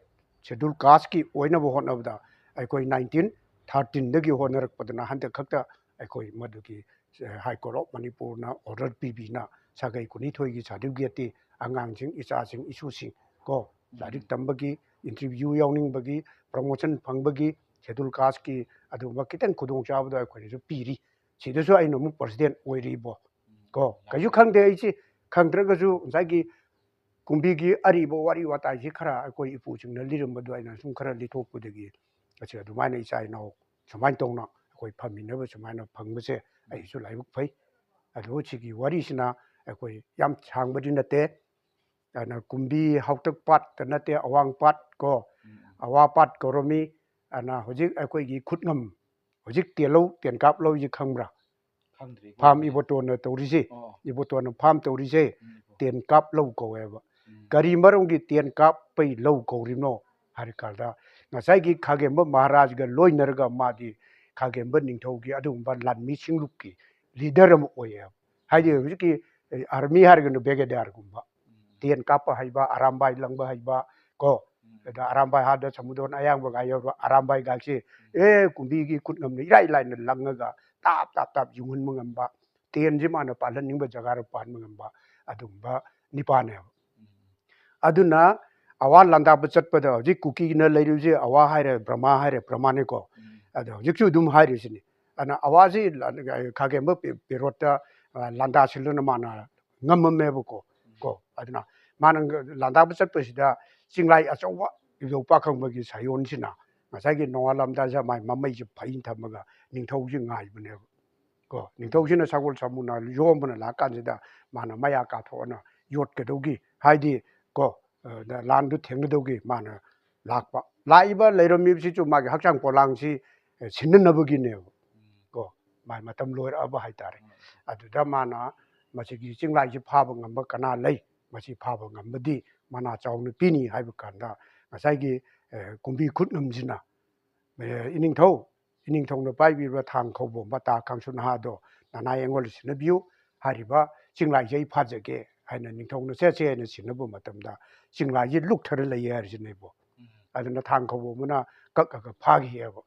Scheduled Casteꯀꯤ ꯑꯣꯏꯅꯕ ꯍꯣꯠꯅꯕꯗ ꯑꯩꯈꯣꯏ nineteen thirteenꯗꯒꯤ ꯍꯣꯠꯅꯔꯛꯄꯗꯨꯅ ꯍꯟꯗꯛ ꯈꯛꯇ ꯑꯩꯈꯣꯏ ꯃꯗꯨꯒꯤ, ꯑ, High Court of Manipurꯅ order ꯄꯤꯕꯤꯅ ꯁꯥꯒꯩ ꯀꯨꯟꯅꯤꯊꯣꯏꯒꯤ certificateꯇꯤ ꯑꯉꯥꯡꯁꯤꯡ, ꯏꯆꯥꯁꯤꯡ, ꯏꯁꯨꯁꯤꯡ ꯀꯣ, ꯂꯥꯏꯔꯤꯛ ꯇꯝꯕꯒꯤ, ꯏꯟꯇꯔꯚ꯭ꯌꯨ ꯌꯥꯎꯅꯤꯡꯕꯒꯤ, ꯄ꯭ꯔꯃꯣꯁꯟ ꯐꯪꯕꯒꯤ, ꯁꯦꯗꯨꯜ ꯀꯥꯁꯀꯤ ꯑꯗꯨꯒꯨꯝꯕ ꯈꯤꯇꯪ ꯈꯨꯗꯣꯡꯆꯥꯕꯗꯣ ꯑꯩꯈꯣꯏꯅꯁꯨ ꯄꯤꯔꯤ꯫ ꯁꯤꯗꯁꯨ ꯑꯩꯅ ꯑꯃꯨꯛ ꯄ꯭ꯔꯁꯤꯗꯦꯟ ꯑꯣꯏꯔꯤꯕꯣ꯫ ꯀꯣ, ꯀꯩꯁꯨ ꯈꯪꯗꯦ ꯑꯩꯁꯤ꯫ ꯈꯪꯗ꯭ꯔꯒꯁꯨ ꯉꯁꯥꯏꯒꯤ ꯀꯨꯝꯕꯤꯒꯤ ꯑꯔꯤꯕ ꯋꯥꯔꯤ ꯋꯥꯇꯥꯏꯁꯤ ꯈꯔ ꯑꯩꯈꯣꯏ ꯏꯄꯨꯁꯤꯡꯅ ꯂꯤꯔꯝꯕꯗꯣ ꯑꯩꯅ ꯁꯨꯝ ꯈꯔ ꯂꯤꯊꯣꯛꯄꯗꯒꯤ ꯑꯁꯤ ꯑꯗꯨꯃꯥꯏꯅ ꯏꯆꯥ ꯏꯅꯥꯎ ꯁꯨꯃꯥꯏꯅ ꯇꯧꯅ ꯑꯩꯈꯣꯏ ꯐꯝꯃꯤꯟꯅꯕ ꯁꯨꯃꯥꯏꯅ ꯐꯪꯕꯁꯦ ꯑꯩꯁꯨ ꯂꯥꯏꯕꯛ ꯐꯩ꯫ ꯑꯗꯨ ꯁꯤꯒꯤ ꯋꯥꯔꯤꯁꯤꯅ ꯑꯩꯈꯣꯏ ꯌꯥꯝ ꯁꯥꯡꯕꯗꯤ ꯅꯠꯇꯦ꯫ ꯑꯗꯨꯅ ꯀꯨꯝꯕꯤ ꯍꯥꯎꯇꯛ ꯄꯥꯠꯇ ꯅꯠꯇꯦ, ꯑꯋꯥꯡ ꯄꯥꯠ ꯀꯣ, ꯑꯋꯥ ꯄꯥꯠ ꯀꯧꯔꯝꯃꯤ꯫ ꯑꯗꯨꯅ ꯍꯧꯖꯤꯛ ꯑꯩꯈꯣꯏꯒꯤ ꯈꯨꯠꯉꯝ, ꯍꯧꯖꯤꯛ ꯇꯦꯜꯂꯧ, ꯇꯦꯟꯀꯥꯞ ꯂꯧꯁꯤ ꯈꯪꯕ꯭ꯔꯥ? ꯈꯪꯗ꯭ꯔꯤ, ꯐꯥꯝ ꯈꯪꯗ꯭ꯔꯤ꯫ ꯏꯕꯣꯇꯣꯟꯅ ꯇꯧꯔꯤꯁꯦ, ꯑꯣ꯫ ꯏꯕꯣꯇꯣꯟꯅ ꯐꯥꯝ ꯇꯧꯔꯤꯁꯦ ꯎꯝ꯫ ꯇꯦꯟꯀꯥꯞ ꯂꯧ ꯀꯧꯋꯦꯕ꯫ ꯎꯝ꯫ ꯀꯔꯤ ꯃꯔꯝꯒꯤ ꯇꯦꯟꯀꯥꯞꯄꯩ ꯂꯧ ꯀꯧꯔꯤꯕꯅꯣ ꯍꯥꯏꯔ ꯀꯥꯟꯗ, ꯉꯁꯥꯏꯒꯤ ꯈꯥꯒꯦꯝꯕ ꯃꯍꯥꯔꯥꯖꯒ ꯂꯣꯏꯅꯔꯒ ꯃꯥꯗꯤ ꯈꯥꯒꯦꯝꯕ ꯅꯤꯡꯊꯧꯒꯤ ꯑꯗꯨꯒꯨꯝꯕ ꯂꯥꯟꯃꯤ ꯁꯤꯡꯂꯨꯞꯀꯤ ꯂꯤꯗꯔ ꯑꯃ ꯑꯣꯏꯌꯦꯕ꯫ ꯍꯥꯏꯗꯤ ꯍꯧꯖꯤꯛꯀꯤ, ꯑꯦ, ꯑꯥꯔꯃꯤ ꯍꯥꯏꯔꯒꯅ ꯕ꯭ꯔꯤꯒꯦꯗꯤꯌꯔꯒꯨꯝꯕ, ꯎꯝ꯫ ꯇꯦꯟ ꯀꯥꯞꯄ ꯍꯩꯕ, ꯑꯔꯥꯝꯕꯥꯏ ꯂꯪꯕ ꯍꯩꯕ ꯀꯣ, ꯎꯝ꯫ ꯑꯗ ꯑꯔꯥꯝꯕꯥꯏ ꯍꯥꯗ ꯁꯃꯨꯗ꯭ꯔꯣꯟ ꯑꯌꯥꯡꯕꯒ ꯌꯧꯔ ꯑꯔꯥꯝꯕꯥꯏꯒꯥꯏꯁꯦ, ꯎꯝ꯫ ꯑꯦ, ꯀꯨꯝꯕꯤꯒꯤ ꯈꯨꯠꯉꯝꯅ ꯏꯔꯥꯏ ꯂꯥꯏꯅ ꯂꯪꯉꯒ ꯇꯥꯞ ꯇꯥꯞ ꯇꯥꯞ ꯌꯨꯡꯍꯟꯕ ꯉꯝꯕ, ꯇꯦꯟꯁꯤ ꯃꯥꯅ ꯄꯥꯜꯍꯟꯅꯤꯡꯕ ꯖꯒꯥꯗ ꯄꯥꯟꯕ ꯉꯝꯕ ꯑꯗꯨꯒꯨꯝꯕ ꯅꯤꯄꯥꯅꯦꯕ꯫ ꯎꯝ꯫ ꯑꯗꯨꯅ ꯑꯋꯥ ꯂꯥꯟꯗꯥꯕ ꯆꯠꯄꯗ ꯍꯧꯖꯤꯛ ꯀꯨꯀꯤꯅ ꯂꯩꯔꯤꯕꯁꯤ ꯑꯋꯥ ꯍꯥꯏꯔꯦ, ꯕ꯭ꯔꯍꯃꯥ ꯍꯥꯏꯔꯦ, ꯕ꯭ꯔꯍꯃꯥꯅꯤꯀꯣ꯫ ꯎꯝ꯫ ꯑꯗꯣ ꯍꯧꯖꯤꯛꯁꯨ ꯑꯗꯨꯝ ꯍꯥꯏꯔꯤꯁꯤꯅꯤ꯫ ꯑꯗꯨꯅ ꯑꯋꯥꯁꯤ ꯂ-, ꯈꯥꯒꯦꯝꯕ ꯄꯦ-, ꯄꯦꯔꯣꯠꯇ, ꯑ, ꯂꯥꯟꯗꯥ ꯁꯤꯜꯂꯨꯅ ꯃꯥꯅ ꯉꯝꯃꯝꯃꯦꯕꯀꯣ꯫ ꯎꯝ꯫ ꯀꯣ, ꯑꯗꯨꯅ ꯃꯥꯅ ꯂꯥꯟꯗꯥꯕ ꯆꯠꯄꯁꯤꯗ ꯆꯤꯡꯂꯥꯏ ꯑꯆꯧꯕ ꯏꯕꯨꯙꯧ ꯄꯥꯈꯪꯕꯒꯤ ꯁꯥꯌꯣꯟꯁꯤꯅ ꯉꯁꯥꯏꯒꯤ ꯅꯣꯡꯉꯥꯜꯂꯝꯗꯥꯏꯁꯤꯗ ꯃꯥꯏ ꯃꯃꯩꯁꯤ ꯐꯩꯅ ꯊꯝꯃꯒ ꯅꯤꯡꯊꯧꯁꯤ ꯉꯥꯏꯕꯅꯦꯕ꯫ ꯀꯣ, ꯅꯤꯡꯊꯧꯁꯤꯅ ꯁꯒꯣꯜ ꯁꯥꯃꯨꯅ ꯌꯣꯝꯕꯅ ꯂꯥꯛꯀꯥꯟꯁꯤꯗ ꯃꯥꯅ ꯃꯌꯥ ꯀꯥꯊꯣꯛꯑꯅ ꯌꯣꯠꯀꯗꯧꯒꯤ, ꯍꯥꯏꯗꯤ ꯀꯣ, ꯑ, ꯂꯥꯟꯗꯨ ꯊꯦꯡꯅꯗꯧꯒꯤ ꯃꯥꯅ ꯂꯥꯛꯄ꯫ ꯂꯥꯛꯏꯕ ꯂꯩꯔꯝꯃꯤꯕꯁꯤꯁꯨ ꯃꯥꯒꯤ ꯍꯛꯆꯥꯡ ꯄꯣꯂꯥꯡꯁꯤ, ꯑ, ꯁꯤꯟꯅꯅꯕꯒꯤꯅꯦꯕ꯫ ꯀꯣ, ꯃꯥꯏ ꯃꯇꯝ ꯂꯣꯏꯔꯛꯑꯕ ꯍꯥꯏꯇꯥꯔꯦ꯫ ꯑꯗꯨꯗ ꯃꯥꯅ ꯃꯁꯤꯒꯤ ꯆꯤꯡꯂꯥꯏꯁꯤ ꯐꯥꯕ ꯉꯝꯕ ꯀꯅꯥ ꯂꯩ? ꯃꯁꯤ ꯐꯥꯕ ꯉꯝꯕꯗꯤ ꯃꯅꯥ ꯆꯥꯎꯅ ꯄꯤꯅꯤ ꯍꯥꯏꯕ ꯀꯥꯟꯗ ꯉꯁꯥꯏꯒꯤ, ꯑ, ꯀꯨꯝꯕꯤ ꯈꯨꯠꯉꯝꯁꯤꯅ, ꯑ, ꯏꯅꯤꯡꯊꯧ, ꯏꯅꯤꯡꯊꯧꯅ ꯄꯥꯏꯕꯤꯕ ꯊꯥꯡ ꯈꯧꯕ ꯃꯇꯥ ꯀꯥꯡꯁꯨ ꯅꯍꯥꯗꯣ ꯅꯅꯥ ꯑꯩꯉꯣꯟꯗ ꯁꯤꯟꯅꯕꯤꯌꯨ꯫ ꯍꯥꯏꯔꯤꯕ ꯆꯤꯡꯂꯥꯏꯁꯦ ꯑꯩ ꯐꯥꯖꯒꯦ ꯍꯥꯏꯅ ꯅꯤꯡꯊꯧꯅ ꯁꯦ ꯁꯦ ꯍꯥꯏꯅ ꯁꯤꯟꯅꯕ ꯃꯇꯝꯗ ꯆꯤꯡꯂꯥꯏꯁꯦ ꯂꯨꯛꯊꯔ ꯂꯩꯌꯦ ꯍꯥꯏꯔꯤꯁꯤꯅꯦꯕꯣ꯫ ꯎꯝ꯫ ꯑꯗꯨꯅ ꯊꯥꯡ ꯈꯧꯕ ꯑꯃꯅ ꯀꯛꯑꯒ ꯐꯥꯈꯤꯑꯕ꯫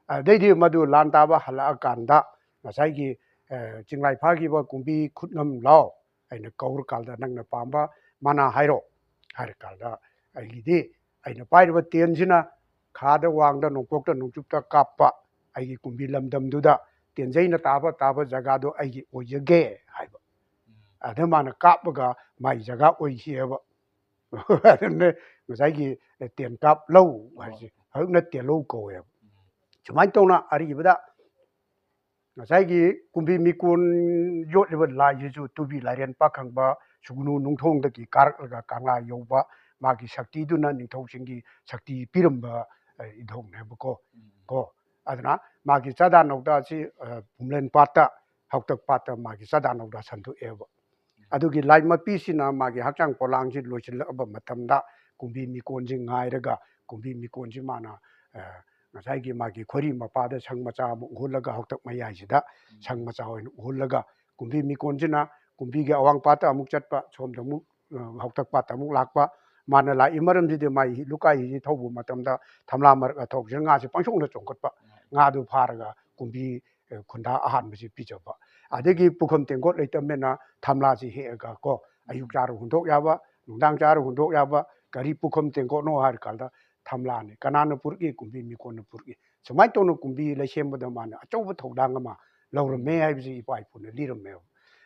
ꯑꯗꯩꯗꯤ ꯃꯗꯨ ꯂꯥꯟ ꯇꯥꯕ ꯍꯜꯂꯛꯑꯀꯥꯟꯗ ꯉꯁꯥꯏꯒꯤ, ꯑ, ꯆꯤꯡꯂꯥꯏ ꯐꯥꯈꯤꯕ ꯀꯨꯝꯕꯤ ꯈꯨꯠꯉꯝ ꯂꯥꯎ, ꯑꯩꯅ ꯀꯧꯔꯀꯥꯟꯗ ꯅꯪꯅ ꯄꯥꯝꯕ ꯃꯅꯥ ꯍꯥꯏꯔꯣ ꯍꯥꯏꯔꯀꯥꯟꯗ ꯑꯩꯒꯤꯗꯤ ꯑꯩꯅ ꯄꯥꯏꯔꯤꯕ ꯇꯦꯟꯁꯤꯅ ꯈꯥꯗ ꯋꯥꯡꯗ ꯅꯣꯡꯄꯣꯛꯇ ꯅꯣꯡꯆꯨꯞꯇ ꯀꯥꯞꯄ ꯑꯩꯒꯤ ꯀꯨꯝꯕꯤ ꯂꯝꯗꯝꯗꯨꯗ ꯇꯦꯟꯖꯩꯅ ꯇꯥꯕ ꯇꯥꯕ ꯖꯒꯥꯗꯣ ꯑꯩꯒꯤ ꯑꯣꯏꯖꯒꯦ ꯍꯥꯏꯕ꯫ ꯑꯗ ꯃꯥꯅ ꯀꯥꯞꯄꯒ ꯃꯥꯏ ꯖꯒꯥ ꯑꯣꯏꯈꯤꯑꯕ꯫ ꯑꯗꯨꯅ ꯉꯁꯥꯏꯒꯤ ꯇꯦꯟ ꯀꯥꯞ ꯂꯧ ꯍꯥꯏꯁꯦ ꯍꯧꯖꯤꯛꯅ ꯇꯦꯜꯂꯧ ꯀꯧꯋꯦꯕ꯫ ꯁꯨꯃꯥꯏꯅ ꯇꯧꯅ ꯑꯔꯤꯕꯗ ꯉꯁꯥꯏꯒꯤ ꯀꯨꯝꯕꯤ ꯃꯤꯀꯣꯟ ꯌꯣꯠꯂꯤꯕ ꯂꯥꯏꯁꯤꯁꯨ ꯇꯨꯕꯤ ꯂꯥꯏꯔꯦꯟ ꯄꯥꯈꯪꯕ ꯁꯨꯒꯅꯨ ꯅꯨꯡꯊꯣꯡꯗꯒꯤ ꯀꯥꯔꯛꯂꯒ ꯀꯪꯂꯥ ꯌꯧꯕ ꯃꯥꯒꯤ ꯁꯛꯇꯤꯗꯨꯅ ꯅꯤꯡꯊꯧꯁꯤꯡꯒꯤ ꯁꯛꯇꯤ ꯄꯤꯔꯝꯕ, ꯑ, ꯏꯙꯧꯅꯦꯕꯀꯣ꯫ ꯀꯣ ꯑꯗꯨꯅ ꯃꯥꯒꯤ ꯆꯥꯗꯥ ꯅꯧꯗꯥ ꯑꯁꯤ, ꯑ, ꯄꯨꯝꯂꯦꯟ ꯄꯥꯠꯇ, ꯍꯥꯎꯇꯛ ꯄꯥꯠꯇ ꯃꯥꯒꯤ ꯆꯥꯗꯥ ꯅꯧꯗꯥ ꯁꯟꯗꯣꯛꯑꯦꯕ꯫ ꯑꯗꯨꯒꯤ ꯂꯥꯏ ꯃꯄꯤꯁꯤꯅ ꯃꯥꯒꯤ ꯍꯛꯆꯥꯡ ꯄꯣꯂꯥꯡꯁꯤ ꯂꯣꯏꯁꯤꯜꯂꯛꯑꯕ ꯃꯇꯝꯗ ꯀꯨꯝꯕꯤ ꯃꯤꯀꯣꯟꯁꯤ ꯉꯥꯏꯔꯒ ꯀꯨꯝꯕꯤ ꯃꯤꯀꯣꯟꯁꯤ ꯃꯥꯅ, ꯑ, ꯉꯁꯥꯏꯒꯤ ꯃꯥꯒꯤ ꯈꯣꯏꯔꯤ ꯃꯄꯥꯗ ꯁꯪ ꯃꯆꯥ ꯑꯃ ꯎꯍꯜꯂꯒ ꯍꯥꯎꯇꯛ ꯃꯌꯥꯏꯁꯤꯗ ꯁꯪ ꯃꯆꯥ ꯑꯣꯏꯅ ꯎꯍꯜꯂꯒ ꯀꯨꯝꯕꯤ ꯃꯤꯀꯣꯟꯁꯤꯅ ꯀꯨꯝꯕꯤꯒꯤ ꯑꯋꯥꯡ ꯄꯥꯠꯇ ꯑꯃꯨꯛ ꯆꯠꯄ, ꯁꯣꯝꯗ ꯑꯃꯨꯛ, ꯑ, ꯍꯥꯎꯇꯛ ꯄꯥꯠꯇ ꯑꯃꯨꯛ ꯂꯥꯛꯄ, ꯃꯥꯅ ꯂꯥꯛꯏ ꯃꯔꯝꯁꯤꯗꯤ ꯃꯥꯏ ꯍꯤ-, ꯂꯨꯀꯥꯏ ꯍꯤꯁꯤ ꯊꯧꯕ ꯃꯇꯝꯗ ꯊꯝꯂꯥ ꯃꯔꯛ ꯑꯊꯧꯕꯁꯤꯅ ꯉꯥꯁꯦ ꯄꯪꯆꯣꯡꯗ ꯆꯣꯡꯈꯠꯄ, ꯉꯥꯗꯨ ꯐꯥꯔꯒ ꯀꯨꯝꯕꯤ, ꯑ, ꯈꯨꯟꯗꯥ ꯑꯍꯥꯟꯕꯁꯤ ꯄꯤꯖꯕ꯫ ꯑꯗꯒꯤ ꯄꯨꯈꯝ ꯇꯦꯡꯀꯣꯠ ꯂꯩꯇꯕꯅꯤꯅ ꯊꯝꯂꯥꯁꯤ ꯍꯦꯛꯑꯒ ꯀꯣ ꯑꯌꯨꯛ ꯆꯥꯔ ꯍꯨꯟꯗꯣꯛ ꯌꯥꯕ, ꯅꯨꯡꯗꯥꯡ ꯆꯥꯔ ꯍꯨꯟꯗꯣꯛ ꯌꯥꯕ, ꯀꯔꯤ ꯄꯨꯈꯝ ꯇꯦꯡꯀꯣꯠꯅꯣ ꯍꯥꯏꯔ ꯀꯥꯟꯗ ꯊꯝꯂꯥꯅꯤ꯫ ꯀꯅꯥꯅ ꯄꯨꯔꯛꯏ? ꯀꯨꯝꯕꯤ ꯃꯤꯀꯣꯟꯅ ꯄꯨꯔꯛꯏ꯫ ꯁꯨꯃꯥꯏꯅ ꯇꯧꯅ ꯀꯨꯝꯕꯤ ꯂꯩꯁꯦꯝꯕꯗ ꯃꯥꯅ ꯑꯆꯧꯕ ꯊꯧꯗꯥꯡ ꯑꯃ ꯂꯧꯔꯝꯃꯦ ꯍꯥꯏꯕꯁꯤ ꯏꯄꯥ ꯏꯄꯨꯅ ꯂꯤꯔꯝꯃꯦꯕ꯫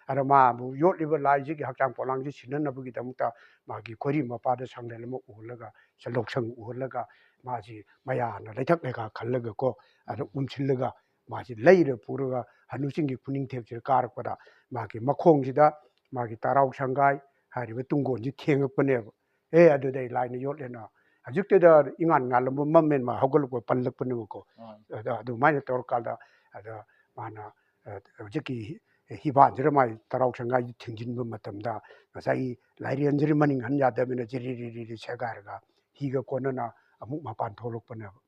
ꯑꯗ ꯃꯥꯕꯨ ꯌꯣꯠꯂꯤꯕ ꯂꯥꯏꯁꯤꯒꯤ ꯍꯛꯆꯥꯡ ꯄꯣꯂꯥꯡꯁꯤ ꯁꯤꯟꯅꯅꯕꯒꯤꯗꯃꯛꯇ ꯃꯥꯒꯤ ꯈꯣꯏꯔꯤ ꯃꯄꯥꯗ ꯁꯪꯂꯦꯟ ꯑꯃ ꯎꯍꯜꯂꯒ, ꯂꯧꯁꯪ ꯎꯍꯜꯂꯒ, ꯃꯥꯁꯤ ꯃꯌꯥꯅ ꯂꯩꯊꯛ ꯂꯩꯈꯥ ꯈꯜꯂꯒ ꯀꯣ, ꯑꯗ ꯎꯝ꯫ ꯎꯝꯁꯤꯜꯂꯒ ꯃꯥꯁꯤ ꯂꯩꯔ ꯄꯨꯔꯒ ꯍꯅꯨꯁꯤꯡꯒꯤ ꯈꯨꯅꯤꯡꯊꯦꯛꯁꯤꯗ ꯀꯥꯔꯛꯄꯗ ꯃꯥꯒꯤ ꯃꯈꯣꯡꯁꯤꯗ ꯃꯥꯒꯤ ꯇꯔꯥꯎ ꯁꯪꯒꯥꯏ ꯍꯥꯏꯔꯤꯕ ꯇꯨꯡꯒꯣꯟꯁꯤ ꯊꯦꯡꯉꯛꯄꯅꯦꯕ꯫ ꯑꯦ, ꯑꯗꯨꯗꯩ ꯂꯥꯏꯅ ꯌꯣꯠꯂꯦꯅ꯫ ꯍꯧꯖꯤꯛꯇꯗ ꯏꯉꯥꯟ ꯉꯥꯜꯂꯝꯕ ꯃꯝꯃꯦꯟ ꯃꯥ ꯍꯧꯒꯠꯂꯛꯄ ꯄꯜꯂꯛꯄꯅꯦꯕꯀꯣ꯫ ꯑꯥ꯫ ꯑꯗ ꯑꯗꯨꯃꯥꯏꯅ ꯇꯧꯔꯀꯥꯟꯗ ꯑꯗ ꯃꯥꯅ, ꯑ, ꯍꯧꯖꯤꯛꯀꯤ ꯍꯤ-, ꯍꯤꯕꯥꯟꯁꯤꯗ ꯃꯥꯒꯤ ꯇꯔꯥꯎ ꯁꯪꯒꯥꯏꯁꯤ ꯊꯤꯡꯖꯤꯟꯕ ꯃꯇꯝꯗ ꯉꯁꯥꯏꯒꯤ ꯂꯥꯏꯔꯦꯟꯁꯤꯗꯤ ꯃꯅꯤꯡ ꯍꯟ ꯌꯥꯗꯕꯅꯤꯅ ꯖꯤꯔꯤ ꯔꯤ ꯔꯤ ꯔꯤ ꯁꯦꯒꯥꯏꯔꯒ ꯍꯤꯒ ꯀꯣꯟꯅꯅ ꯑꯃꯨꯛ ꯃꯄꯥꯟ ꯊꯣꯛꯂꯛꯄꯅꯦꯕ꯫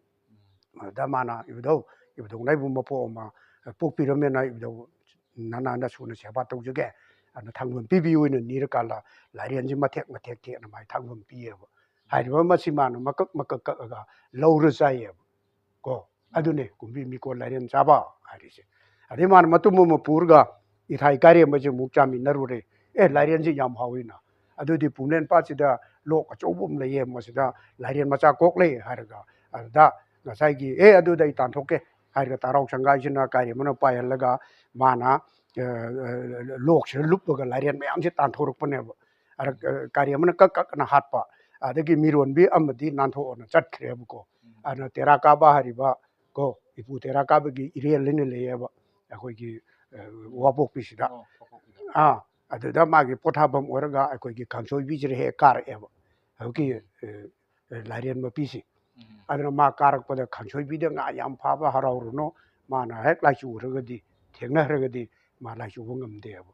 ꯑꯗ ꯃꯥꯅ ꯏꯕꯨꯙꯧ, ꯏꯕꯨꯙꯧ ꯅ ꯑꯩꯕꯨ ꯃꯄꯣꯛ ꯑꯃ ꯄꯣꯛꯄꯤꯔꯝꯃꯦꯅ ꯏꯕꯨꯙꯧ ꯅꯅꯥ ꯅꯁꯨꯅ ꯁꯦꯕꯥ ꯇꯧꯖꯒꯦ꯫ ꯑꯗꯨꯅ ꯊꯥꯡꯕꯟ ꯄꯤꯕꯤꯌꯨ ꯑꯣꯏꯅ ꯅꯤꯔꯀꯥꯟꯗ ꯂꯥꯏꯔꯦꯟꯁꯤ ꯃꯊꯦꯛ ꯃꯊꯦꯛ ꯊꯦꯛꯅ ꯃꯥꯏ ꯊꯥꯡꯕꯟ ꯄꯤꯌꯦꯕ꯫ ꯍꯥꯏꯔꯤꯕ ꯃꯁꯤ ꯃꯥꯅ ꯃꯀꯛ ꯃꯀꯛ ꯀꯛꯑꯒ ꯂꯧꯔ ꯆꯥꯏꯌꯦꯕ꯫ ꯀꯣ ꯑꯗꯨꯅꯦ ꯀꯨꯝꯕꯤ ꯃꯤꯀꯣꯟ ꯂꯥꯏꯔꯦꯟ ꯆꯥꯕ ꯍꯥꯏꯔꯤꯁꯦ꯫ ꯑꯗꯩ ꯃꯥꯅ ꯃꯇꯨꯝ ꯑꯃ ꯄꯨꯔꯒ ꯏꯊꯥꯏ ꯀꯥꯏꯔꯦꯝꯕꯁꯦ ꯑꯃꯨꯛ ꯆꯥꯃꯤꯟꯅꯔꯨꯔꯦ꯫ ꯑꯦ, ꯂꯥꯏꯔꯦꯟꯁꯤ ꯌꯥꯝ ꯍꯥꯎꯏꯅ꯫ ꯑꯗꯨꯗꯤ ꯄꯨꯝꯂꯦꯟ ꯄꯥꯠꯁꯤꯗ ꯂꯣꯛ ꯑꯆꯧꯕ ꯑꯃ ꯂꯩꯌꯦ, ꯃꯁꯤꯗ ꯂꯥꯏꯔꯦꯟ ꯃꯆꯥ ꯀꯣꯛ ꯂꯩ ꯍꯥꯏꯔꯒ, ꯑꯗꯨꯗ ꯉꯁꯥꯏꯒꯤ "ꯑꯦ, ꯑꯗꯨꯗ ꯑꯩ ꯇꯥꯟꯊꯣꯛꯀꯦ" ꯍꯥꯏꯔꯒ ꯇꯥꯔꯥꯎ ꯁꯪꯒꯥꯏꯁꯤꯅ ꯀꯥꯔꯤ ꯑꯃꯅ ꯄꯥꯏꯍꯜꯂꯒ ꯃꯥꯅ, ꯑ, ꯑ, ꯂꯣꯛꯁꯤꯗ ꯂꯨꯞꯄꯒ ꯂꯥꯏꯔꯦꯟ ꯃꯌꯥꯝꯁꯦ ꯇꯥꯟꯊꯣꯔꯛꯄꯅꯦꯕ꯫ ꯑꯗ, ꯑ, ꯀꯥꯔꯤ ꯑꯃꯅ ꯀꯛ ꯀꯛꯅ ꯍꯥꯠꯄ, ꯑꯗꯒꯤ ꯃꯤꯔꯣꯟꯕꯤ ꯑꯃꯗꯤ ꯅꯥꯟꯊꯣꯛꯑꯅ ꯆꯠꯈ꯭ꯔꯦꯕꯀꯣ꯫ ꯑꯗꯨꯅ ꯇꯦꯔꯥ ꯀꯥꯕ ꯍꯥꯏꯔꯤꯕ ꯀꯣ, ꯏꯄꯨ ꯇꯦꯔꯥ ꯀꯥꯕꯒꯤ ꯏꯔꯦꯜ ꯑꯅ ꯂꯩꯌꯦꯕ ꯑꯩꯈꯣꯏꯒꯤ, ꯑ, ꯋꯥꯄꯣꯛꯄꯤꯁꯤꯗ꯫ ꯑꯣ, ꯋꯥꯄꯣꯛꯄꯤꯗ꯫ ꯑꯥ, ꯑꯗꯨꯗ ꯃꯥꯒꯤ ꯄꯣꯊꯥꯐꯝ ꯑꯣꯏꯔꯒ ꯑꯩꯈꯣꯏꯒꯤ ꯀꯥꯡꯁꯣꯏꯕꯤꯁꯤꯗ ꯍꯦꯛ ꯀꯥꯔꯛꯑꯦꯕ ꯍꯧꯖꯤꯛꯀꯤ, ꯎꯝ꯫ ꯑ, ꯑ, ꯂꯥꯏꯔꯦꯟ ꯃꯄꯤꯁꯤ꯫ ꯎꯝ꯫ ꯑꯗꯨꯅ ꯃꯥ ꯀꯥꯔꯛꯄꯗ ꯀꯥꯡꯁꯣꯏꯕꯤꯗ ꯉꯥ ꯌꯥꯝ ꯐꯥꯕ ꯍꯔꯥꯎꯔꯨꯅꯨ, ꯃꯥꯅ ꯍꯦꯛ ꯂꯥꯏꯆꯨꯔꯒꯗꯤ, ꯊꯦꯡꯅꯈ꯭ꯔꯒꯗꯤ ꯃꯥ ꯂꯥꯏꯆꯨꯕ ꯉꯝꯗꯦꯕ꯫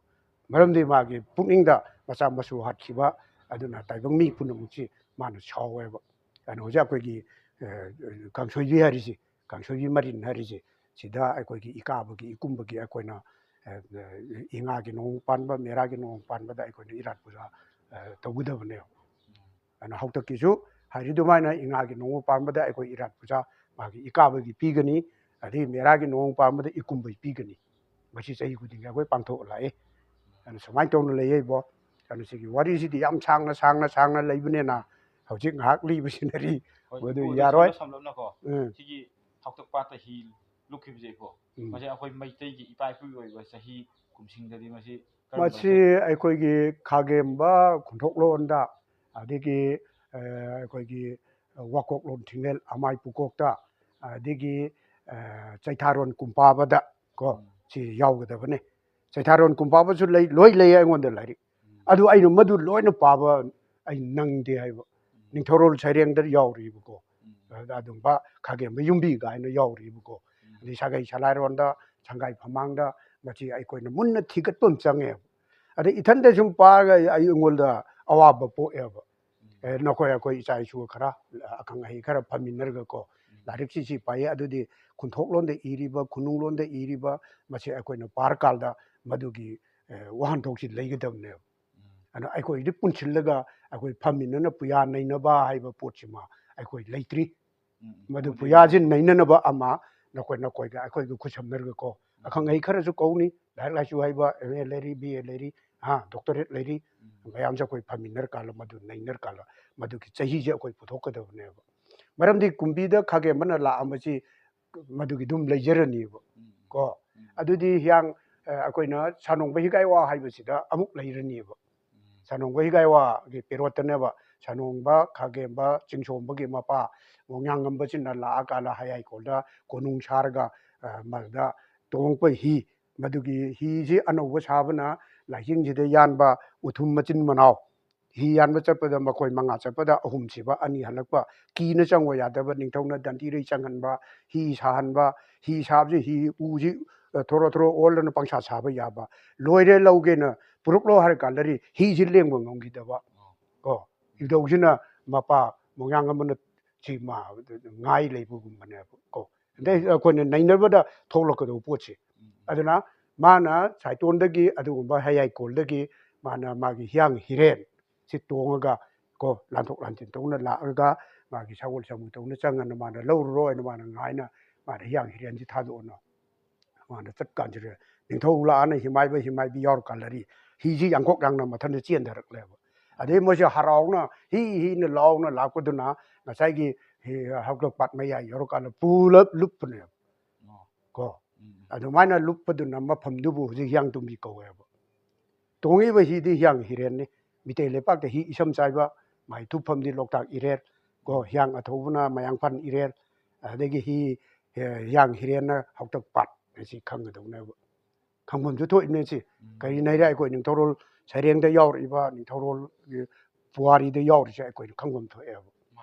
ꯃꯔꯝꯗꯤ ꯃꯥꯒꯤ ꯄꯨꯛꯅꯤꯡꯗ ꯃꯆꯥ ꯃꯁꯨ ꯍꯥꯠꯈꯤꯕ, ꯑꯗꯨꯅ ꯇꯥꯏꯕꯪ ꯃꯤ ꯄꯨꯝꯅꯃꯛꯁꯤ ꯃꯥꯅ ꯁꯥꯎꯋꯦꯕ꯫ ꯑꯗꯨꯅ ꯍꯧꯖꯤꯛ ꯑꯩꯈꯣꯏꯒꯤ, ꯑ, ꯀꯥꯡꯁꯣꯏꯕꯤ ꯍꯥꯏꯔꯤꯁꯤ, ꯀꯥꯡꯁꯣꯏꯕꯤ ꯃꯔꯤꯟ ꯍꯥꯏꯔꯤꯁꯤ, ꯁꯤꯗ ꯑꯩꯈꯣꯏꯒꯤ ꯏꯀꯥꯕꯒꯤ, ꯏꯀꯨꯝꯕꯒꯤ ꯑꯩꯈꯣꯏꯅ, ꯑ, ꯏꯉꯥꯒꯤ ꯅꯣꯡ ꯄꯥꯟꯕ, ꯃꯦꯔꯥꯒꯤ ꯅꯣꯡ ꯄꯥꯟꯕꯗ ꯑꯩꯈꯣꯏꯅ ꯏꯔꯥꯠ ꯄꯨꯖꯥ, ꯑ, ꯇꯧꯒꯗꯕꯅꯦꯕ꯫ ꯑꯗꯨꯅ ꯍꯥꯛꯇꯛꯀꯤꯁꯨ ꯍꯥꯏꯔꯤ ꯑꯗꯨꯃꯥꯏꯅ ꯏꯉꯥꯒꯤ ꯅꯣꯡ ꯄꯥꯟꯕꯗ ꯑꯩꯈꯣꯏ ꯏꯔꯥꯠ ꯄꯨꯖꯥ ꯃꯥꯒꯤ ꯏꯀꯥꯕꯒꯤ ꯄꯤꯒꯅꯤ, ꯑꯗꯒꯤ ꯃꯦꯔꯥꯒꯤ ꯅꯣꯡ ꯄꯥꯟꯕꯗ ꯏꯀꯨꯝꯕꯒꯤ ꯄꯤꯒꯅꯤ꯫ ꯃꯁꯤ ꯆꯍꯤ ꯈꯨꯗꯤꯡꯒꯤ ꯑꯩꯈꯣꯏ ꯄꯥꯡꯊꯣꯛꯑ ꯂꯥꯛꯑꯦ꯫ ꯑꯗꯨꯅ ꯁꯨꯃꯥꯏꯅ ꯇꯧꯅ ꯂꯩꯌꯦ ꯏꯕꯣ꯫ ꯑꯗꯨꯅ ꯁꯤꯒꯤ ꯋꯥꯔꯤꯁꯤꯗꯤ ꯌꯥꯝ ꯁꯥꯡꯅ, ꯁꯥꯡꯅ, ꯁꯥꯡꯅ ꯂꯩꯕꯅꯤꯅ ꯍꯧꯖꯤꯛ ꯉꯥꯏꯍꯥꯛ ꯂꯤꯕꯁꯤꯅꯗꯤ ꯍꯣꯏ, ꯃꯗꯨ ꯏꯄꯨ, ꯑꯗꯨ ꯌꯥꯔꯣꯏ꯫ ꯁꯝꯂꯞ-, ꯁꯝꯂꯞꯅꯀꯣ, ꯎꯝ꯫ ꯁꯤꯒꯤ ꯍꯥꯛꯇꯛ ꯄꯥꯠꯇ ꯍꯤ ꯂꯨꯞꯈꯤꯕꯁꯦ ꯏꯄꯨ, ꯎꯝ꯫ ꯃꯁꯤ ꯑꯩꯈꯣꯏ ꯃꯩꯇꯩꯒꯤ ꯏꯄꯥ ꯏꯄꯨꯒꯤ ꯑꯣꯏꯕ ꯆꯍꯤ ꯀꯨꯝꯁꯤꯡꯗꯗꯤ ꯃꯁꯤ ꯀꯔꯝꯕ ꯃꯁꯤ ꯆꯍꯤ? ꯑꯩꯈꯣꯏꯒꯤ ꯈꯥꯒꯦꯝꯕ, ꯈꯨꯟꯊꯣꯛꯂꯣꯟꯗ, ꯑꯗꯒꯤ, ꯑ, ꯑꯩꯈꯣꯏꯒꯤ ꯋꯥꯀꯣꯛꯂꯣꯟ ꯊꯤꯡꯂꯦꯜ ꯑꯃꯥꯏ ꯄꯨꯀꯣꯛꯇ, ꯑꯗꯒꯤ, ꯑ, ꯆꯩꯊꯥꯔꯣꯟ ꯀꯨꯝꯄꯥꯕꯗ ꯀꯣ, ꯎꯝ꯫ ꯁꯤ ꯌꯥꯎꯒꯗꯕꯅꯤ꯫ ꯆꯩꯊꯥꯔꯣꯟ ꯀꯨꯝꯄꯥꯕꯁꯨ ꯂꯩ, ꯂꯣꯏ ꯂꯩ ꯑꯩꯉꯣꯟꯗ ꯂꯥꯏꯔꯤꯛ꯫ ꯎꯝ꯫ ꯑꯗꯨ ꯑꯩꯅ ꯃꯗꯨ ꯂꯣꯏꯅ ꯄꯥꯕ ꯑꯩ ꯅꯪꯗꯦ ꯍꯥꯏꯕ꯫ ꯎꯝ꯫ ꯅꯤꯡꯊꯧꯔꯣꯜ ꯁꯩꯔꯦꯡꯗ ꯌꯥꯎꯔꯤꯕꯀꯣ꯫ ꯎꯝ꯫ ꯑꯗ ꯑꯗꯨꯝꯕ ꯈꯥꯒꯦꯝꯕ ꯌꯨꯝꯕꯤ ꯀꯥꯏꯅ ꯌꯥꯎꯔꯤꯕꯀꯣ꯫ ꯎꯝ꯫ ꯑꯗꯩ ꯁꯥꯒꯩ ꯁꯂꯥꯏꯔꯣꯟꯗ, ꯁꯪꯒꯥꯏ ꯐꯃꯥꯡꯗ, ꯃꯁꯤ ꯑꯩꯈꯣꯏꯅ ꯃꯨꯟꯅ ꯊꯤꯒꯠꯄ ꯑꯃ ꯆꯪꯉꯦꯕ꯫ ꯑꯗꯩ ꯏꯊꯟꯗ ꯁꯨꯝ ꯄꯥꯔꯒ ꯑꯩ, ꯑꯩꯉꯣꯟꯗ ꯑꯋꯥꯕ ꯄꯣꯛꯑꯦꯕ꯫ ꯎꯝ꯫ ꯑꯦ, ꯅꯈꯣꯏ ꯑꯩꯈꯣꯏ ꯏꯆꯥ ꯏꯁꯨ ꯈꯔ, ꯑꯈꯪ ꯑꯍꯩ ꯈꯔ ꯐꯝꯃꯤꯟꯅꯔꯒꯀꯣ, ꯎꯝ꯫ ꯂꯥꯏꯔꯤꯛꯁꯤ ꯁꯤ ꯄꯥꯏꯌꯦ, ꯑꯗꯨꯗꯤ ꯈꯨꯟꯊꯣꯛꯂꯣꯟꯗ ꯏꯔꯤꯕ, ꯈꯨꯅꯨꯡꯂꯣꯟꯗ ꯏꯔꯤꯕ, ꯃꯁꯤ ꯑꯩꯈꯣꯏꯅ ꯄꯥꯔꯀꯥꯟꯗ ꯃꯗꯨꯒꯤ, ꯑꯦ, ꯋꯥꯍꯟꯊꯣꯛꯁꯤ ꯂꯩꯒꯗꯕꯅꯦꯕ꯫ ꯎꯝ꯫ ꯑꯗꯨꯅ ꯑꯩꯈꯣꯏꯗꯤ ꯄꯨꯟꯁꯤꯜꯂꯒ ꯑꯩꯈꯣꯏ ꯐꯝꯃꯤꯟꯅꯅ ꯄꯨꯌꯥ ꯅꯩꯅꯕ ꯍꯥꯏꯕ ꯄꯣꯠꯁꯤꯃ ꯑꯩꯈꯣꯏ ꯂꯩꯇ꯭ꯔꯤ꯫ ꯎꯝ, ꯎꯝ꯫ ꯃꯗꯨ ꯑꯗꯨꯕꯨꯗꯤ ꯄꯨꯌꯥꯁꯤ ꯂꯩꯇ꯭ꯔꯤ꯫ ꯅꯩꯅꯅꯕ ꯑꯃ ꯅꯈꯣꯏ, ꯅꯈꯣꯏꯒ ꯑꯩꯈꯣꯏꯒ ꯈꯨꯠꯁꯝꯅꯔꯒꯀꯣ, ꯎꯝ꯫ ꯑꯈꯪ ꯑꯍꯩ ꯈꯔꯁꯨ ꯀꯧꯅꯤ, ꯂꯥꯏꯔꯤꯛ ꯂꯥꯏꯁꯨ ꯍꯩꯕ, M A ꯂꯩꯔꯤ, B A ꯂꯩꯔꯤ, ꯍꯥ, doctorate ꯂꯩꯔꯤ, ꯎꯝ꯫ ꯃꯌꯥꯝꯁꯦ ꯑꯩꯈꯣꯏ ꯐꯝꯃꯤꯟꯅꯔꯀꯥꯟꯗ ꯃꯗꯨ ꯅꯩꯅꯔꯀꯥꯟꯗ ꯃꯗꯨꯒꯤ ꯆꯍꯤꯁꯦ ꯑꯩꯈꯣꯏ ꯄꯨꯊꯣꯛꯀꯗꯕꯅꯦꯕ꯫ ꯃꯔꯝꯗꯤ ꯀꯨꯝꯕꯤꯗ ꯈꯥꯒꯦꯝꯕꯅ ꯂꯥꯛꯑꯝꯕꯁꯤ ꯃꯗꯨꯒꯤ ꯑꯗꯨꯝ ꯂꯩꯖꯔꯅꯤꯕ꯫ ꯀꯣ, ꯑꯗꯨꯗꯤ ꯍꯤꯌꯥꯡ, ꯑ, ꯑꯩꯈꯣꯏꯅ ꯁꯥꯅꯣꯡꯕ ꯍꯤꯒꯥꯏ ꯋꯥ ꯍꯥꯏꯕꯁꯤꯗ ꯑꯃꯨꯛ ꯂꯩꯔꯅꯤꯕ꯫ ꯁꯥꯅꯣꯡꯕ ꯍꯤꯒꯥꯏ ꯋꯥꯒꯤ ꯄꯦꯔꯣꯠꯇꯅꯦꯕ ꯁꯥꯅꯣꯡꯕ ꯈꯥꯒꯦꯝꯕ ꯆꯤꯡꯁꯣꯝꯕꯒꯤ ꯃꯄꯥ ꯃꯣꯡꯌꯥꯡꯉꯝꯕꯁꯤꯅ ꯂꯥꯛꯑꯀꯥꯟꯗ ꯍꯌꯥꯏꯀꯣꯜꯗ ꯀꯣꯅꯨꯡ ꯁꯥꯔꯒ, ꯑ, ꯃꯗꯨꯗ ꯇꯣꯡꯉꯛꯄ ꯍꯤ, ꯃꯗꯨꯒꯤ ꯍꯤꯁꯤ ꯑꯅꯧꯕ ꯁꯥꯕꯅ ꯂꯥꯏꯖꯤꯡꯁꯤꯗ ꯌꯥꯟꯕ ꯎꯊꯨꯝ ꯃꯆꯤꯟ ꯃꯅꯥꯎ꯫ ꯍꯤ ꯌꯥꯟꯕ ꯆꯠꯄꯗ ꯃꯈꯣꯏ ꯃꯉꯥ ꯆꯠꯄꯗ ꯑꯍꯨꯝ ꯁꯤꯕ, ꯑꯅꯤ ꯍꯜꯂꯛꯄ꯫ ꯀꯤꯅ ꯆꯪꯉꯣ ꯌꯥꯗꯕ, ꯅꯤꯡꯊꯧꯅ ꯗꯟꯗꯤꯔꯩ ꯆꯪꯍꯟꯕ, ꯍꯤ ꯁꯥꯍꯟꯕ, ꯍꯤ ꯁꯥꯕꯁꯤ ꯍꯤ ꯎꯁꯤ, ꯑ, ꯊꯣꯔꯣ ꯊꯣꯔꯣ ꯑꯣꯜꯂꯅ ꯄꯪꯁꯥ ꯁꯥꯕ ꯌꯥꯕ꯫ ꯂꯣꯏꯔꯦ ꯂꯧꯒꯦꯅ ꯄꯨꯔꯛꯂꯣ ꯍꯥꯏꯔ ꯀꯥꯟꯗꯗꯤ ꯍꯤꯁꯤ ꯂꯦꯡꯕ ꯉꯝꯈꯤꯗꯕ꯫ ꯀꯣ, ꯏꯙꯧꯁꯤꯅ ꯃꯄꯥ ꯃꯣꯡꯌꯥꯡ ꯑꯃꯅ ꯁꯤ ꯃꯥ ꯉꯥꯏ ꯂꯩꯕꯒꯨꯝꯕꯅꯦꯕ꯫ ꯀꯣ, ꯑꯗꯩ ꯑꯩꯈꯣꯏꯅ ꯅꯩꯅꯕꯗ ꯊꯣꯛꯂꯛꯀꯗꯧꯕ ꯄꯣꯠꯁꯦ꯫ ꯑꯗꯨꯅ ꯃꯥꯅ ꯁꯥꯏꯇꯣꯟꯗꯒꯤ ꯑꯗꯨꯒꯨꯝꯕ ꯍꯌꯥꯏꯀꯣꯜꯗꯒꯤ ꯃꯥꯅ ꯃꯥꯒꯤ ꯍꯤꯌꯥꯡ ꯍꯤꯔꯦꯟ ꯁꯤ ꯇꯣꯡꯉꯒ ꯀꯣ ꯂꯥꯟꯊꯣꯛ ꯂꯥꯟꯁꯤꯟ ꯇꯧꯅ ꯂꯥꯛꯑꯒ ꯃꯥꯒꯤ ꯁꯒꯣꯜ ꯁꯥꯃꯨ ꯇꯧꯅ ꯆꯪꯉꯅ ꯃꯥꯅ ꯂꯧꯔꯨꯔꯣ ꯍꯥꯏꯅ ꯃꯥꯅ ꯉꯥꯏꯅ ꯃꯥꯅ ꯍꯤꯌꯥꯡ ꯍꯤꯔꯦꯟꯁꯤ ꯊꯥꯗꯣꯛꯑꯅ ꯃꯥꯅ ꯆꯠꯀꯥꯟꯁꯤꯗ ꯅꯤꯡꯊꯧ ꯂꯥꯛꯑꯅ ꯍꯤꯃꯥꯏꯕ ꯍꯤꯃꯥꯏꯕꯤ ꯌꯥꯎꯔꯀꯥꯟꯗꯗꯤ ꯍꯤꯁꯤ ꯌꯥꯡꯈꯣꯛ ꯌꯥꯡꯅ ꯃꯊꯟꯇ ꯆꯦꯟꯊꯔꯛꯂꯦꯕ꯫ ꯑꯗꯩ ꯃꯣꯏꯁꯦ ꯍꯔꯥꯎꯅ ꯍꯤ ꯍꯤꯅ ꯂꯥꯎꯅ ꯂꯥꯛꯄꯗꯨꯅ ꯉꯁꯥꯏꯒꯤ ꯍꯤ ꯍꯧꯒꯠ ꯄꯥꯠ ꯃꯌꯥꯏ ꯌꯧꯔꯀꯥꯟꯗ ꯄꯨꯂꯞ ꯂꯨꯞꯄꯅꯦꯕ꯫ ꯀꯣ, ꯑꯗꯨꯃꯥꯏꯅ ꯂꯨꯞꯄꯗꯨꯅ ꯃꯐꯝꯗꯨꯕꯨ ꯍꯧꯖꯤꯛ ꯍꯤꯌꯥꯡ ꯇꯨꯝꯕꯤ ꯀꯧꯋꯦꯕ꯫ ꯇꯣꯡꯉꯤꯕ ꯍꯤꯗꯤ ꯍꯤꯌꯥꯡ ꯍꯤꯔꯦꯟꯅꯤ꯫ ꯃꯤꯇꯩ ꯂꯩꯄꯥꯛꯇ ꯍꯤ ꯏꯁꯝ ꯆꯥꯏꯕ ꯃꯥꯏ ꯊꯨꯞꯐꯝꯗꯤ ꯂꯣꯛꯇꯥꯛ ꯏꯔꯦꯜ, ꯀꯣ, ꯍꯤꯌꯥꯡ ꯑꯊꯧꯕꯅ ꯃꯌꯥꯡꯐꯥꯟ ꯏꯔꯦꯜ, ꯑꯗꯒꯤ ꯍꯤ, ꯑꯦ, ꯍꯤꯌꯥꯡ ꯍꯤꯔꯦꯟꯅ ꯍꯥꯎꯇꯛ ꯄꯥꯠ ꯍꯥꯏꯁꯤ ꯈꯪꯒꯗꯧꯅꯦꯕ꯫ ꯈꯪꯐꯝꯁꯨ ꯊꯣꯛꯏꯕꯅꯤ ꯁꯤ꯫ ꯀꯔꯤꯅ ꯍꯥꯏꯔꯦ ꯑꯩꯈꯣꯏ ꯅꯤꯡꯊꯧꯔꯣꯜ ꯁꯩꯔꯦꯡꯗ ꯌꯥꯎꯔꯛꯏꯕ ꯅꯤꯡꯊꯧꯔꯣꯜꯒꯤ ꯄꯨꯋꯥꯔꯤꯗ ꯌꯥꯎꯔꯤꯁꯦ ꯑꯩꯈꯣꯏꯅ ꯈꯪꯐꯝ ꯊꯣꯛꯑꯦꯕ꯫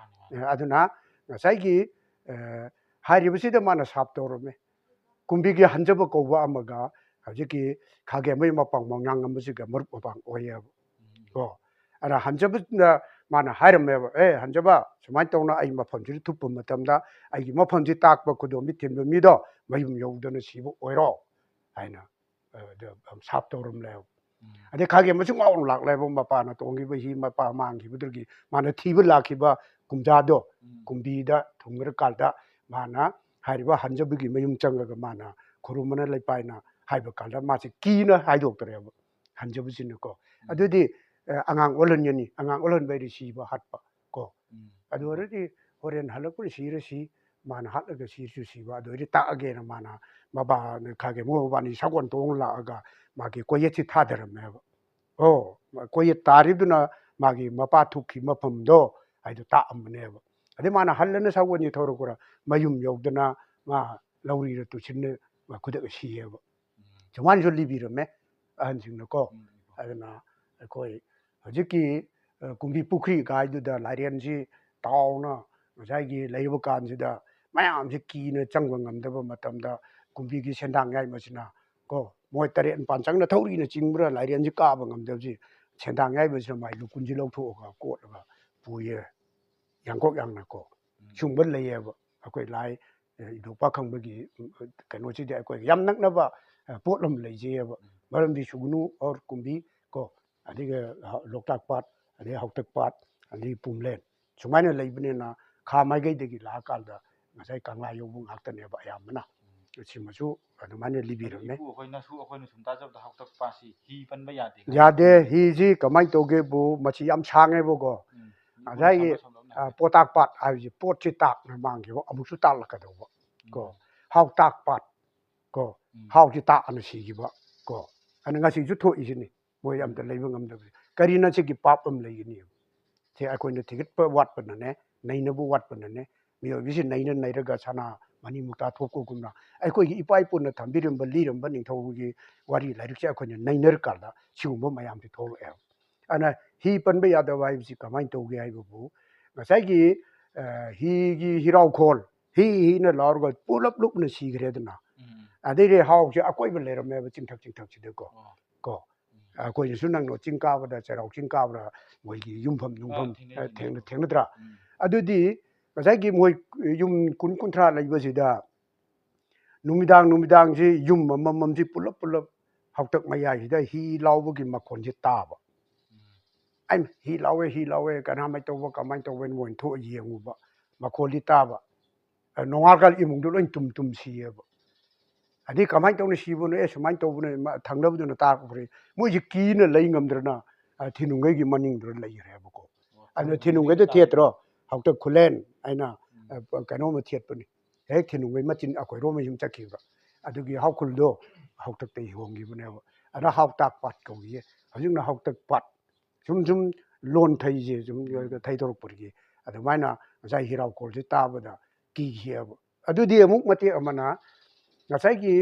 ꯑꯦ, ꯑꯗꯨꯅ ꯉꯁꯥꯏꯒꯤ, ꯑꯦ, ꯍꯥꯏꯔꯤꯕꯁꯤꯗ ꯃꯥꯅ ꯁꯥꯞ ꯇꯧꯔꯝꯃꯦ꯫ ꯀꯨꯝꯕꯤꯒꯤ ꯍꯟꯖꯕ ꯀꯧꯕ ꯑꯃꯒ ꯍꯧꯖꯤꯛꯀꯤ ꯈꯥꯒꯦꯝꯕꯩ ꯃꯄꯥꯡ ꯃꯣꯡꯌꯥꯡ ꯑꯃꯁꯤꯒ ꯃꯔꯨꯞ ꯃꯄꯥꯡ ꯑꯣꯏꯌꯦꯕ꯫ ꯀꯣ, ꯑꯗ ꯍꯟꯖꯕꯗ ꯃꯥꯅ ꯍꯥꯏꯔꯝꯃꯦꯕ, "ꯑꯦ ꯍꯟꯖꯕ, ꯁꯨꯃꯥꯏꯅ ꯇꯧꯅ ꯑꯩ ꯃꯐꯝꯁꯤꯗ ꯊꯨꯞꯄ ꯃꯇꯝꯗ ꯑꯩꯒꯤ ꯃꯐꯝꯁꯤ ꯇꯥꯛꯄ ꯈꯨꯗꯣꯝꯕꯤ ꯊꯤꯟꯕ ꯃꯤꯗꯣ ꯃꯌꯨꯝ ꯌꯧꯗꯅ ꯁꯤꯕ ꯑꯣꯏꯔꯣ" ꯍꯥꯏꯅ, ꯑ, ꯗ, ꯑꯝ, ꯁꯥꯞ ꯇꯧꯔꯝꯂꯦꯕ꯫ ꯑꯗꯩ ꯈꯥꯒꯦꯝꯕꯁꯨ ꯉꯥꯎꯅ ꯂꯥꯛꯂꯦꯕ, ꯃꯄꯥꯅ ꯇꯣꯡꯈꯤꯕ ꯍꯤ ꯃꯄꯥ ꯃꯥꯡꯈꯤꯕꯗꯨꯒꯤ ꯃꯥꯅ ꯊꯤꯕ ꯂꯥꯛꯈꯤꯕ ꯀꯨꯝꯖꯥꯗꯣ ꯀꯨꯝꯕꯤꯗ ꯊꯨꯡꯈ꯭ꯔꯀꯥꯟꯗ ꯃꯥꯅ ꯍꯥꯏꯔꯤꯕ ꯍꯟꯖꯕꯒꯤ ꯃꯌꯨꯝ ꯆꯪꯉꯒ ꯃꯥꯅ ꯈꯨꯔꯨꯝꯕꯅ ꯂꯩꯄꯥꯏꯅ ꯍꯥꯏꯕ ꯀꯥꯟꯗ ꯃꯥꯁꯦ ꯀꯤꯅ ꯍꯥꯏꯗꯣꯛꯇ꯭ꯔꯦꯕ ꯍꯟꯖꯕꯁꯤꯅꯀꯣ꯫ ꯑꯗꯨꯗꯤ ꯑꯉꯥꯡ ꯑꯣꯜꯍꯟꯒꯅꯤ, ꯑꯉꯥꯡ ꯑꯣꯜꯍꯟꯕ ꯍꯥꯏꯗꯤ ꯁꯤꯕ, ꯍꯥꯠꯄ ꯀꯣ꯫ ꯑꯗꯨ ꯑꯣꯏꯔꯗꯤ ꯍꯣꯔꯦꯟ ꯍꯜꯂꯛꯄꯗ ꯁꯤꯔ ꯁꯤ, ꯃꯥꯅ ꯍꯥꯠꯂꯒ ꯁꯤꯔꯁꯨ ꯁꯤꯕ, ꯑꯗꯨ ꯑꯣꯏꯔꯗꯤ ꯇꯥꯛꯑꯒꯦꯅ ꯃꯥꯅ ꯃꯕꯥꯅ ꯈꯥꯒꯦ ꯃꯣꯏ ꯃꯕꯥꯅꯤ ꯁꯒꯣꯜ ꯇꯣꯡ ꯂꯥꯛꯑꯒ ꯃꯥꯒꯤ ꯀꯣꯌꯦꯠꯁꯤ ꯊꯥꯗꯔꯝꯃꯦꯕ꯫ ꯑꯣ, ꯀꯣꯌꯦꯠ ꯇꯥꯔꯤꯗꯨꯅ ꯃꯥꯒꯤ ꯃꯄꯥ ꯊꯣꯛꯈꯤ ꯃꯐꯝꯗꯣ ꯍꯥꯏꯗꯣ ꯇꯥꯛꯑꯝꯕꯅꯦꯕ꯫ ꯑꯗꯩ ꯃꯥꯅ ꯍꯜꯂꯅ ꯁꯒꯣꯜꯁꯤ ꯊꯧꯔꯛꯄꯗ ꯃꯌꯨꯝ ꯌꯧꯗꯅ ꯃꯥ ꯂꯧꯔꯤꯔ ꯇꯨꯁꯤꯟꯅ ꯃꯥ ꯈꯨꯗꯛ ꯁꯤꯌꯦꯕ꯫ ꯁꯨꯃꯥꯏꯅꯁꯨ ꯂꯤꯕꯤꯔꯝꯃꯦ ꯑꯍꯟꯁꯤꯡꯅꯀꯣ꯫ ꯑꯗꯨꯅ ꯑꯩꯈꯣꯏ ꯍꯧꯖꯤꯛꯀꯤ, ꯑ, ꯀꯨꯝꯕꯤ ꯄꯨꯈ꯭ꯔꯤ ꯀꯥꯏꯗꯨꯗ ꯂꯥꯏꯔꯦꯟꯁꯤ ꯇꯥꯎꯅ ꯉꯁꯥꯏꯒꯤ ꯂꯩꯔꯕ ꯀꯥꯟꯁꯤꯗ ꯃꯌꯥꯝꯁꯤ ꯀꯤꯅ ꯆꯪꯕ ꯉꯝꯗꯕ ꯃꯇꯝꯗ ꯀꯨꯝꯕꯤꯒꯤ ꯁꯦꯟꯗꯥꯡ ꯌꯥꯏꯃꯁꯤꯅ ꯀꯣ, ꯃꯣꯏ ꯇꯔꯦꯠ ꯅꯤꯄꯥꯟ ꯆꯪꯅ ꯊꯧꯔꯤꯅ ꯆꯤꯡꯕ꯭ꯔꯥ ꯂꯥꯏꯔꯦꯟꯁꯤ ꯀꯥꯕ ꯉꯝꯗꯕꯁꯤ ꯁꯦꯟꯗꯥꯡ ꯌꯥꯏꯃꯁꯤꯅ ꯃꯥꯏ ꯂꯨꯀꯨꯟꯁꯤ ꯂꯧꯊꯣꯛꯑꯒ ꯀꯣꯠꯂꯒ ꯄꯨꯌꯦ꯫ ꯌꯥꯡꯀꯣꯛ ꯌꯥꯡꯅꯀꯣ꯫ ꯁꯤꯒꯨꯝꯕ ꯂꯩꯌꯦꯕ꯫ ꯑꯩꯈꯣꯏ ꯂꯥꯏ, ꯑ, ꯏꯕꯣꯛ ꯄꯥꯈꯪꯕꯒꯤ, ꯎꯝ, ꯀꯩꯅꯣꯁꯤꯗꯤ ꯑꯩꯈꯣꯏꯒ ꯌꯥꯝ ꯅꯛꯅꯕ, ꯑ, ꯄꯣꯠ ꯑꯃ ꯂꯩꯖꯩꯌꯦꯕ꯫ ꯃꯔꯝꯗꯤ ꯁꯨꯒꯅꯨ ꯑꯣꯔ ꯀꯨꯝꯕꯤ ꯀꯣ, ꯑꯗꯒꯤ ꯍ-, ꯂꯣꯛꯇꯥꯛ ꯄꯥꯠ, ꯑꯗꯒꯤ ꯍꯥꯎꯇꯛ ꯄꯥꯠ, ꯑꯗꯒꯤ ꯄꯨꯝꯂꯦꯟ, ꯁꯨꯃꯥꯏꯅ ꯂꯩꯕꯅꯤꯅ ꯈꯥ ꯃꯥꯏꯀꯩꯗꯒꯤ ꯂꯥꯛꯑꯀꯥꯟꯗ ꯉꯁꯥꯏ ꯀꯪꯂꯥ ꯌꯧꯕ ꯉꯥꯛꯇꯅꯦꯕ ꯑꯌꯥꯝꯕꯅ꯫ ꯁꯤꯃꯁꯨ ꯑꯗꯨꯃꯥꯏꯅ ꯂꯤꯕꯤꯔꯝꯃꯦ꯫ ꯏꯄꯨ ꯑꯩꯈꯣꯏꯅꯁꯨ, ꯑꯩꯈꯣꯏꯅ ꯁꯨꯝ ꯇꯥꯖꯕꯗ ꯍꯥꯎꯇꯛ ꯄꯥꯠꯁꯤ ꯍꯤ ꯄꯟꯕ ꯌꯥꯗꯦ ꯍꯥꯏ꯫ ꯌꯥꯗꯦ꯫ ꯍꯤꯁꯤ ꯀꯃꯥꯏꯅ ꯇꯧꯒꯦꯕꯨ, ꯃꯁꯤ ꯌꯥꯝ ꯁꯥꯡꯉꯦꯕꯀꯣ꯫ ꯎꯝ, ꯏꯄꯨꯅ ꯉꯁꯥꯏꯒꯤ, ꯁꯝꯂꯞ ꯁꯝꯂꯞꯅ ꯑ, ꯍꯥꯏꯕꯤꯌꯨ꯫ ꯄꯣꯇꯥꯛ ꯄꯥꯠ ꯍꯥꯏꯕꯁꯤ ꯄꯣꯠꯁꯤ ꯇꯥꯛꯅ ꯃꯥꯡꯈꯤꯕ ꯑꯃꯨꯛꯁꯨ ꯇꯥꯛꯂꯛꯀꯗꯧꯕ ꯀꯣ꯫ ꯎꯝ꯫ ꯍꯥꯎꯇꯥꯛ ꯄꯥꯠ ꯀꯣ꯫ ꯎꯝ꯫ ꯍꯥꯎꯁꯤ ꯇꯥꯛꯑꯅ ꯁꯤꯈꯤꯕ ꯀꯣ꯫ ꯑꯗꯨꯅ ꯉꯁꯤꯁꯨ ꯊꯣꯛꯏꯁꯤꯅꯤ꯫ ꯃꯣꯏ ꯑꯝꯇ ꯎꯝ꯫ ꯂꯩꯕ ꯉꯝꯗꯕꯁꯦ꯫ ꯀꯔꯤꯅ ꯁꯤꯒꯤ ꯄꯥꯞ ꯑꯃ ꯂꯩꯒꯅꯤ? ꯁꯦ ꯑꯩꯈꯣꯏꯅ ꯊꯤꯒꯠꯄ ꯋꯥꯠꯄꯅꯅꯦ, ꯅꯩꯅꯕ ꯋꯥꯠꯄꯅꯅꯦ꯫ ꯃꯤꯑꯣꯏꯕꯁꯤ ꯅꯩꯅ ꯅꯩꯔꯒ ꯁꯅꯥ ꯃꯅꯤ ꯃꯨꯛꯇꯥ ꯊꯣꯛꯄꯒꯨꯝꯅ ꯑꯩꯈꯣꯏꯒꯤ ꯏꯄꯥ ꯏꯄꯨꯅ ꯊꯝꯕꯤꯔꯝꯕ, ꯂꯤꯔꯝꯕ ꯅꯤꯡꯊꯧꯒꯤ ꯋꯥꯔꯤ ꯂꯥꯏꯔꯤꯛꯁꯦ ꯑꯩꯈꯣꯏꯅ ꯅꯩꯅꯔꯀꯥꯟꯗ ꯁꯤꯒꯨꯝꯕ ꯃꯌꯥꯝꯁꯤ ꯊꯣꯛꯂꯛꯑꯦꯕ꯫ ꯑꯗꯨꯅ ꯍꯤ ꯄꯟꯕ ꯌꯥꯗꯕ ꯍꯥꯏꯕꯁꯤ ꯀꯃꯥꯏꯅ ꯇꯧꯒꯦ ꯍꯥꯏꯕꯕꯨ, ꯉꯁꯥꯏꯒꯤ, ꯑ, ꯍꯤꯒꯤ ꯍꯤꯔꯥꯎꯈꯣꯜ, ꯍꯤ ꯍꯤꯅ ꯂꯥꯎꯔꯒ ꯄꯨꯂꯞ ꯂꯨꯞꯅ ꯁꯤꯈ꯭ꯔꯦꯗꯅ꯫ ꯎꯝ꯫ ꯑꯗꯩꯗꯤ ꯍꯥꯎꯁꯦ ꯑꯀꯣꯏꯕ ꯂꯩꯔꯝꯃꯦꯕ ꯆꯤꯡꯊꯛ ꯆꯤꯡꯊꯛꯁꯤꯗꯀꯣ꯫ ꯑꯣ꯫ ꯀꯣ꯫ ꯎꯝ꯫ ꯑꯩꯈꯣꯏꯅꯁꯨ ꯅꯪꯅ ꯆꯤꯡ ꯀꯥꯕꯗ, ꯆꯩꯔꯥꯎ ꯆꯤꯡ ꯀꯥꯕꯗ ꯃꯣꯏꯒꯤ ꯌꯨꯝꯐꯝ ꯑ, ꯅꯨꯡꯐꯝ, ꯊꯦꯡꯅꯩ, ꯑ, ꯊꯦꯡꯅꯩ꯫ ꯊꯦꯡꯅ-, ꯊꯦꯡꯅꯗ꯭ꯔꯥ? ꯎꯝ꯫ ꯑꯗꯨꯗꯤ ꯉꯁꯥꯏꯒꯤ ꯃꯣꯏ ꯌꯨꯝ ꯀꯨꯟ ꯀꯨꯟꯊ꯭ꯔꯥ ꯂꯩꯕꯁꯤꯗ ꯅꯨꯃꯤꯗꯥꯡ ꯅꯨꯃꯤꯗꯥꯡꯁꯤ ꯌꯨꯝ ꯑꯃꯃꯝꯁꯤ ꯄꯨꯂꯞ ꯄꯨꯂꯞ ꯍꯥꯎꯇꯛ ꯃꯌꯥꯏꯁꯤꯗ ꯍꯤ ꯂꯥꯎꯕꯒꯤ ꯃꯈꯣꯟꯁꯤ ꯇꯥꯕ꯫ ꯎꯝ꯫ ꯑꯩꯅ, "ꯍꯤ ꯂꯥꯎꯋꯦ, ꯍꯤ ꯂꯥꯎꯋꯦ, ꯀꯔꯝꯍꯥꯏꯅ ꯇꯧꯕ, ꯀꯃꯥꯏꯅ ꯇꯧꯕ?" ꯍꯥꯏꯅ ꯃꯣꯏꯅ ꯊꯣꯛꯑ ꯌꯦꯡꯉꯨꯕ, ꯃꯈꯣꯜꯗꯤ ꯇꯥꯕ꯫ ꯑ, ꯅꯣꯡꯉꯥꯜꯀꯥꯟ ꯏꯃꯨꯡꯗꯣ ꯂꯣꯏ ꯇꯨꯝ ꯇꯨꯝ ꯁꯤꯌꯦꯕ꯫ ꯑꯗꯩ ꯀꯃꯥꯏꯅ ꯇꯧꯅ ꯁꯤꯕꯅꯣ? "ꯑꯦ, ꯁꯨꯃꯥꯏꯅ ꯇꯧꯕꯅꯦ", ꯃ-, ꯊꯪꯅꯕꯗꯨꯅ ꯇꯥꯛꯄ ꯐꯔꯦ꯫ ꯃꯣꯏꯁꯤ ꯀꯤꯅ ꯂꯩ ꯉꯝꯗ꯭ꯔꯅ, ꯑ, ꯊꯤꯅꯨꯡꯒꯩꯒꯤ ꯃꯅꯤꯡꯗꯨꯗ ꯂꯩꯈ꯭ꯔꯦꯕꯀꯣ꯫ ꯑꯗꯨꯅ ꯊꯤꯅꯨꯡꯒꯩꯗ ꯊꯦꯠꯇ꯭ꯔꯣ? ꯍꯥꯎꯇꯛ ꯈꯨꯂꯦꯟ ꯍꯥꯏꯅ, ꯎꯝ꯫ ꯑ, ꯀꯩꯅꯣꯝꯃ ꯊꯦꯠꯄꯅꯤ꯫ ꯍꯦꯛ ꯊꯤꯅꯨꯡꯒꯩ ꯃꯆꯤꯟ ꯑꯩꯈꯣꯏꯔꯣꯝ ꯌꯨꯝ ꯆꯠꯈꯤꯕ꯫ ꯑꯗꯨꯒꯤ ꯍꯥꯎꯈꯨꯜꯗꯣ ꯍꯥꯎꯇꯛꯇꯒꯤ ꯍꯣꯡꯈꯤꯕꯅꯦꯕ꯫ ꯑꯗ ꯍꯥꯎꯇꯥꯛ ꯄꯥꯠ ꯀꯧꯈꯤꯌꯦ꯫ ꯍꯧꯖꯤꯛꯅ ꯍꯥꯎꯇꯛ ꯄꯥꯠ꯫ ꯁꯨꯝ ꯁꯨꯝ ꯂꯣꯟ ꯊꯩꯁꯦ ꯁꯨꯝ ꯎꯝ꯫ ꯊꯩꯗꯣꯔꯛꯄꯗꯒꯤ ꯑꯗꯨꯃꯥꯏꯅ ꯉꯁꯥꯏ ꯍꯤꯔꯥꯎꯈꯣꯜꯁꯦ ꯇꯥꯕꯗ ꯀꯤꯈꯤꯑꯕ꯫ ꯑꯗꯨꯗꯤ ꯑꯃꯨꯛ ꯃꯇꯦꯛ ꯑꯃꯅ ꯉꯁꯥꯏꯒꯤ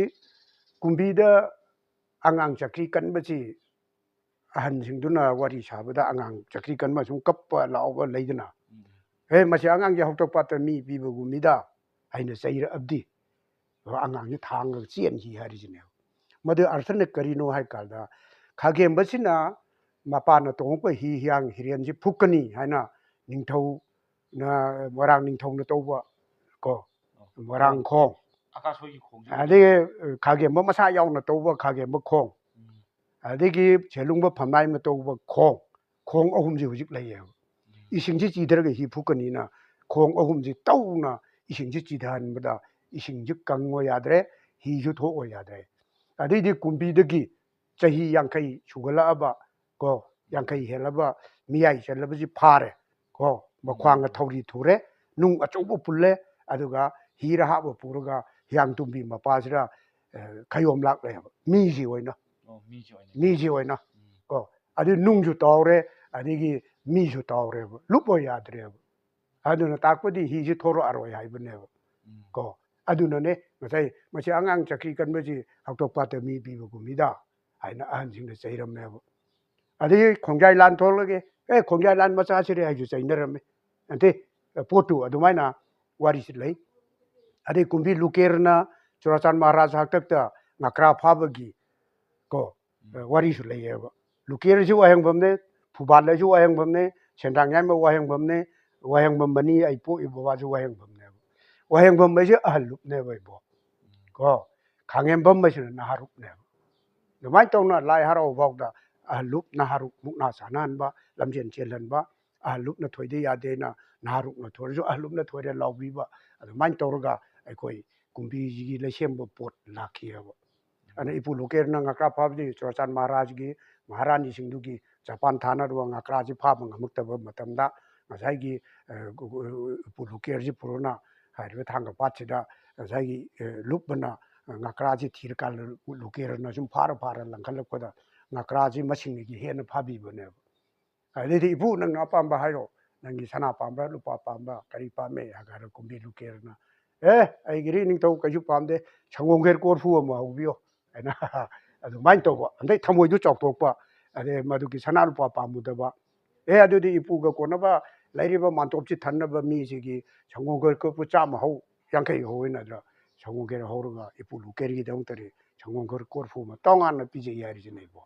ꯀꯨꯝꯕꯤꯗ ꯑꯉꯥꯡ ꯆꯀ꯭ꯔꯤ ꯀꯟꯕꯁꯤ ꯑꯍꯟꯁꯤꯡꯗꯨꯅ ꯋꯥꯔꯤ ꯁꯥꯕꯗ ꯑꯉꯥꯡ ꯆꯀ꯭ꯔꯤ ꯀꯟꯕ ꯁꯨꯝ ꯀꯞꯄ ꯂꯥꯎꯕ ꯂꯩꯗꯅ, ꯎꯝ꯫ "ꯍꯦ, ꯃꯁꯤ ꯑꯉꯥꯡꯁꯦ ꯍꯥꯎꯇꯛ ꯄꯥꯠꯇ ꯃꯤ ꯄꯤꯕꯒꯨꯝ ꯃꯤꯗ" ꯍꯥꯏꯅ ꯆꯩꯔꯛꯑꯕꯗꯤ, ꯑꯉꯥꯡꯁꯦ ꯊꯥꯡꯉꯒ ꯆꯦꯟꯈꯤ ꯍꯥꯏꯔꯤꯁꯤꯅꯦꯕ꯫ ꯃꯗꯨ ꯑꯔꯊꯅ ꯀꯔꯤꯅꯣ ꯍꯥꯏ ꯀꯥꯟꯗ, ꯈꯥꯒꯦꯝꯕꯁꯤꯅ ꯃꯄꯥꯅ ꯇꯣꯡꯉꯛꯄ ꯍꯤ ꯍꯤꯌꯥꯡ ꯍꯤꯔꯦꯟꯁꯤ ꯐꯨꯛꯀꯅꯤ ꯍꯥꯏꯅ ꯅꯤꯡꯊꯧꯅ, ꯃꯣꯏꯔꯥꯡ ꯅꯤꯡꯊꯧꯅ ꯇꯧꯕ ꯀꯣ, ꯃꯣꯏꯔꯥꯡ ꯈꯣꯡ, ꯑꯀꯥꯁ ꯍꯣꯏꯒꯤ ꯈꯣꯡꯁꯦ ꯑꯗꯒꯤ ꯈꯥꯒꯦꯝꯕ ꯃꯁꯥ ꯌꯥꯎꯅ ꯇꯧꯕ ꯈꯥꯒꯦꯝꯕ ꯈꯣꯡ, ꯎꯝ꯫ ꯑꯗꯒꯤ ꯁꯦꯂꯨꯡꯕ ꯐꯝꯅꯥꯏꯅ ꯇꯧꯕ ꯈꯣꯡ, ꯈꯣꯡ ꯑꯍꯨꯝꯁꯤ ꯍꯧꯖꯤꯛ ꯂꯩꯌꯦꯕ꯫ ꯎꯝ꯫ ꯏꯁꯤꯡꯁꯤ ꯆꯤꯊꯔꯒ ꯍꯤ ꯐꯨꯛꯀꯅꯤꯅ ꯈꯣꯡ ꯑꯍꯨꯝꯁꯤ ꯇꯧꯅ ꯏꯁꯤꯡꯁꯤ ꯆꯤꯊꯍꯟꯕꯗ ꯏꯁꯤꯡꯁꯤ ꯀꯪꯉꯣ ꯌꯥꯗ꯭ꯔꯦ, ꯍꯤꯁꯨ ꯊꯣꯛꯑꯣ ꯌꯥꯗ꯭ꯔꯦ꯫ ꯑꯗꯩꯗꯤ ꯀꯨꯝꯕꯤꯗꯒꯤ ꯆꯍꯤ ꯌꯥꯡꯈꯩ ꯁꯨꯒꯠꯂꯛꯑꯕ ꯀꯣ, ꯌꯥꯡꯈꯩ ꯍꯦꯜꯂꯕ ꯃꯤꯌꯥꯏ ꯆꯜꯂꯕꯁꯤ ꯐꯥꯔꯦ ꯀꯣ, ꯃꯈ꯭ꯋꯥꯡꯒ ꯎꯝ꯫ ꯊꯧꯔꯤ ꯊꯨꯔꯦ, ꯅꯨꯡ ꯑꯆꯧꯕ ꯄꯨꯜꯂꯦ, ꯑꯗꯨꯒ ꯍꯤꯔ ꯍꯥꯞꯄ ꯄꯨꯔꯒ ꯍꯤꯌꯥꯡ ꯇꯨꯝꯕꯤ ꯃꯄꯥꯁꯤꯗ, ꯑ, ꯈꯌꯣꯝ ꯂꯥꯛꯂꯦꯕ ꯃꯤꯁꯤ ꯑꯣꯏꯅ꯫ ꯑꯣ, ꯃꯤꯁꯤ ꯑꯣꯏꯅ꯫ ꯃꯤꯁꯤ ꯑꯣꯏꯅ꯫ ꯎꯝ꯫ ꯀꯣ, ꯑꯗꯨ ꯅꯨꯡꯁꯨ ꯇꯥꯎꯔꯦ, ꯑꯗꯒꯤ ꯃꯤꯁꯨ ꯇꯥꯎꯔꯦꯕ, ꯂꯨꯞꯄ ꯌꯥꯗ꯭ꯔꯦꯕ꯫ ꯑꯗꯨꯅ ꯇꯥꯛꯄꯗꯤ ꯍꯤꯁꯤ ꯊꯣꯔꯛꯑꯔꯣꯏ ꯍꯥꯏꯕꯅꯦꯕ꯫ ꯎꯝ꯫ ꯀꯣ, ꯑꯗꯨꯅꯅꯦ ꯉꯁꯥꯏ ꯃꯁꯤ ꯑꯉꯥꯡ ꯆꯀ꯭ꯔꯤ ꯀꯟꯕꯁꯤ ꯍꯥꯎꯇꯛ ꯄꯥꯠꯇ ꯃꯤ ꯄꯤꯕ ꯀꯨꯝꯃꯤꯗ ꯍꯥꯏꯅ ꯑꯍꯟꯁꯤꯡꯅ ꯆꯩꯔꯝꯃꯦꯕ꯫ ꯑꯗꯒꯤ ꯈꯣꯡꯖꯥꯏ ꯂꯥꯟ ꯊꯣꯛꯂꯒꯦ, "ꯑꯦ, ꯈꯣꯡꯖꯥꯏ ꯂꯥꯟ ꯃꯆꯥꯁꯤꯔꯦ" ꯍꯥꯏꯁꯨ ꯆꯩꯅꯔꯝꯃꯤ꯫ ꯅꯠꯇꯦ, ꯄꯣꯠꯇꯨ ꯑꯗꯨꯃꯥꯏꯅ ꯋꯥꯔꯤꯁꯤ ꯂꯩ꯫ ꯑꯗꯩ ꯀꯨꯝꯕꯤ ꯂꯨꯀꯦꯔꯅ ꯆꯨꯔꯥꯆꯥꯟ ꯃꯍꯥꯔꯥꯖ ꯍꯥꯛꯇꯛꯇ ꯉꯀ꯭ꯔꯥ ꯐꯥꯕꯒꯤ ꯀꯣ, ꯎꯝ꯫ ꯋꯥꯔꯤꯁꯨ ꯂꯩꯌꯦꯕ꯫ ꯂꯨꯀꯦꯔꯁꯤ ꯋꯥꯍꯦꯡꯕꯝꯅꯦ, ꯐꯨꯕꯥꯜ ꯍꯥꯏꯁꯨ ꯋꯥꯍꯦꯡꯕꯝꯅꯦ, ꯁꯦꯟꯗ꯭ꯔꯥꯡ ꯌꯥꯏꯃ ꯋꯥꯍꯦꯡꯕꯝꯅꯦ, ꯋꯥꯍꯦꯡꯕꯝ ꯃꯅꯤ ꯑꯩ ꯄꯣꯛꯏ ꯕꯕꯥꯁꯨ ꯋꯥꯍꯦꯡꯕꯝꯅꯦꯕ꯫ ꯋꯥꯍꯦꯡꯕꯝ ꯍꯥꯏꯁꯦ ꯑꯍꯜ ꯂꯨꯞꯅꯦꯕ ꯏꯕꯣ꯫ ꯎꯝ꯫ ꯀꯣ, ꯈꯥꯡꯉꯦꯝꯕꯝ ꯍꯥꯏꯁꯤꯅ ꯅꯍꯥꯔꯨꯞꯅꯦꯕ꯫ ꯑꯗꯨꯃꯥꯏꯅ ꯇꯧꯅ ꯂꯥꯏ ꯍꯔꯥꯎ ꯐꯥꯎꯗ ꯑꯍꯜ ꯂꯨꯞ ꯅꯍꯥꯔꯨꯞ ꯃꯨꯛꯅꯥ ꯁꯥꯟꯅꯍꯟꯕ, ꯂꯝꯖꯦꯟ ꯆꯦꯜꯍꯟꯕ, ꯑꯍꯜ ꯂꯨꯞꯅ ꯊꯣꯏꯗ ꯌꯥꯗꯦꯅ ꯅꯍꯥꯔꯨꯞꯅ ꯊꯣꯏꯔꯁꯨ ꯑꯍꯜ ꯂꯨꯞꯅ ꯊꯣꯏꯔꯦ ꯂꯥꯎꯕꯤꯕ, ꯑꯗꯨꯃꯥꯏꯅ ꯇꯧꯔꯒ ꯑꯩꯈꯣꯏ ꯀꯨꯝꯕꯤꯁꯤꯒꯤ ꯂꯩꯁꯦꯝꯕ ꯄꯣꯠ ꯂꯥꯛꯈꯤꯑꯕ꯫ ꯑꯗꯨꯅ ꯏꯄꯨ ꯂꯨꯀꯦꯔꯅ ꯉꯀ꯭ꯔꯥ ꯐꯥꯕꯗꯤ ꯆꯨꯔꯥꯆꯥꯟ ꯃꯍꯥꯔꯥꯖꯒꯤ ꯃꯍꯥꯔꯥꯅꯤꯁꯤꯡꯗꯨꯒꯤ ꯖꯄꯥꯟ ꯊꯥꯅꯔꯨꯕ ꯉꯥꯀ꯭ꯔꯥꯁꯤ ꯐꯥꯕ ꯉꯝꯃꯛꯇꯕ ꯃꯇꯝꯗ ꯉꯁꯥꯏꯒꯤ, ꯑ, ꯎꯄꯨ ꯂꯨꯀꯦꯔꯁꯤ ꯄꯨꯔꯣꯅ ꯍꯥꯏꯔꯤꯕ ꯊꯥꯡꯒ ꯄꯥꯠꯁꯤꯗ ꯉꯁꯥꯏꯒꯤ, ꯑ, ꯂꯨꯞ ꯑꯅ ꯉꯥꯀ꯭ꯔꯥꯁꯤ ꯊꯤꯔꯀꯥꯟꯗ ꯂꯨꯀꯦꯔꯅ ꯁꯨꯝ ꯐꯥꯔ ꯐꯥꯔ ꯂꯪꯈꯠꯂꯛꯄꯗ ꯉꯥꯀ꯭ꯔꯥꯁꯤ ꯃꯁꯤꯡꯗꯒꯤ ꯍꯦꯟꯅ ꯐꯥꯕꯤꯕꯅꯦꯕ꯫ ꯑꯗꯩꯗꯤ, "ꯏꯄꯨ, ꯅꯪꯅ ꯑꯄꯥꯝꯕ ꯍꯥꯏꯔꯣ, ꯅꯪꯒꯤ ꯁꯅꯥ ꯄꯥꯝꯕ꯭ꯔꯥ, ꯂꯨꯄꯥ ꯄꯥꯝꯕ꯭ꯔꯥ, ꯀꯔꯤ ꯄꯥꯝꯃꯦ?" ꯍꯥꯏꯔ ꯀꯨꯝꯕꯤ ꯂꯨꯀꯦꯔꯅ, "ꯑꯦ, ꯑꯩꯒꯤꯗꯤ ꯅꯤꯡꯊꯧ ꯀꯩꯁꯨ ꯄꯥꯝꯗꯦ, ꯁꯪꯒꯣꯝ ꯈꯦꯔ ꯀꯣꯔꯐꯨ ꯑꯃ ꯍꯧꯕꯤꯌꯣ" ꯍꯥꯏꯅ ꯑꯗꯨꯃꯥꯏꯅ ꯇꯧꯕ꯫ ꯑꯗꯩ ꯊꯃꯣꯏꯗꯨ ꯆꯥꯎꯊꯣꯛꯄ, ꯑꯗꯩ ꯃꯗꯨꯒꯤ ꯁꯅꯥ ꯂꯨꯄꯥ ꯄꯥꯝꯃꯨꯗꯕ꯫ "ꯑꯦ, ꯑꯗꯨꯗꯤ ꯏꯄꯨꯒ ꯀꯣꯟꯅꯕ ꯂꯩꯔꯤꯕ ꯃꯥꯟꯇꯣꯞꯁꯤ ꯊꯟꯅꯕ ꯃꯤꯁꯤꯒꯤ ꯁꯪꯒꯣꯝ ꯈꯦꯔ ꯀꯣꯔꯐꯨ ꯆꯥꯝꯃ ꯍꯧ, ꯌꯥꯡꯈꯩ ꯍꯧ" ꯍꯥꯏꯅ ꯑꯗꯨꯗ ꯁꯪꯒꯣꯝ ꯈꯦꯔ ꯍꯧꯔꯒ ꯏꯄꯨ ꯂꯨꯀꯦꯔꯒꯤꯗꯃꯛꯇꯗꯤ ꯁꯪꯒꯣꯝ ꯈꯦꯔ ꯀꯣꯔꯐꯨ ꯑꯃ ꯇꯣꯉꯥꯟꯅ ꯄꯤꯖꯩ ꯍꯥꯏꯔꯤꯁꯤꯅꯦ ꯏꯕꯣ꯫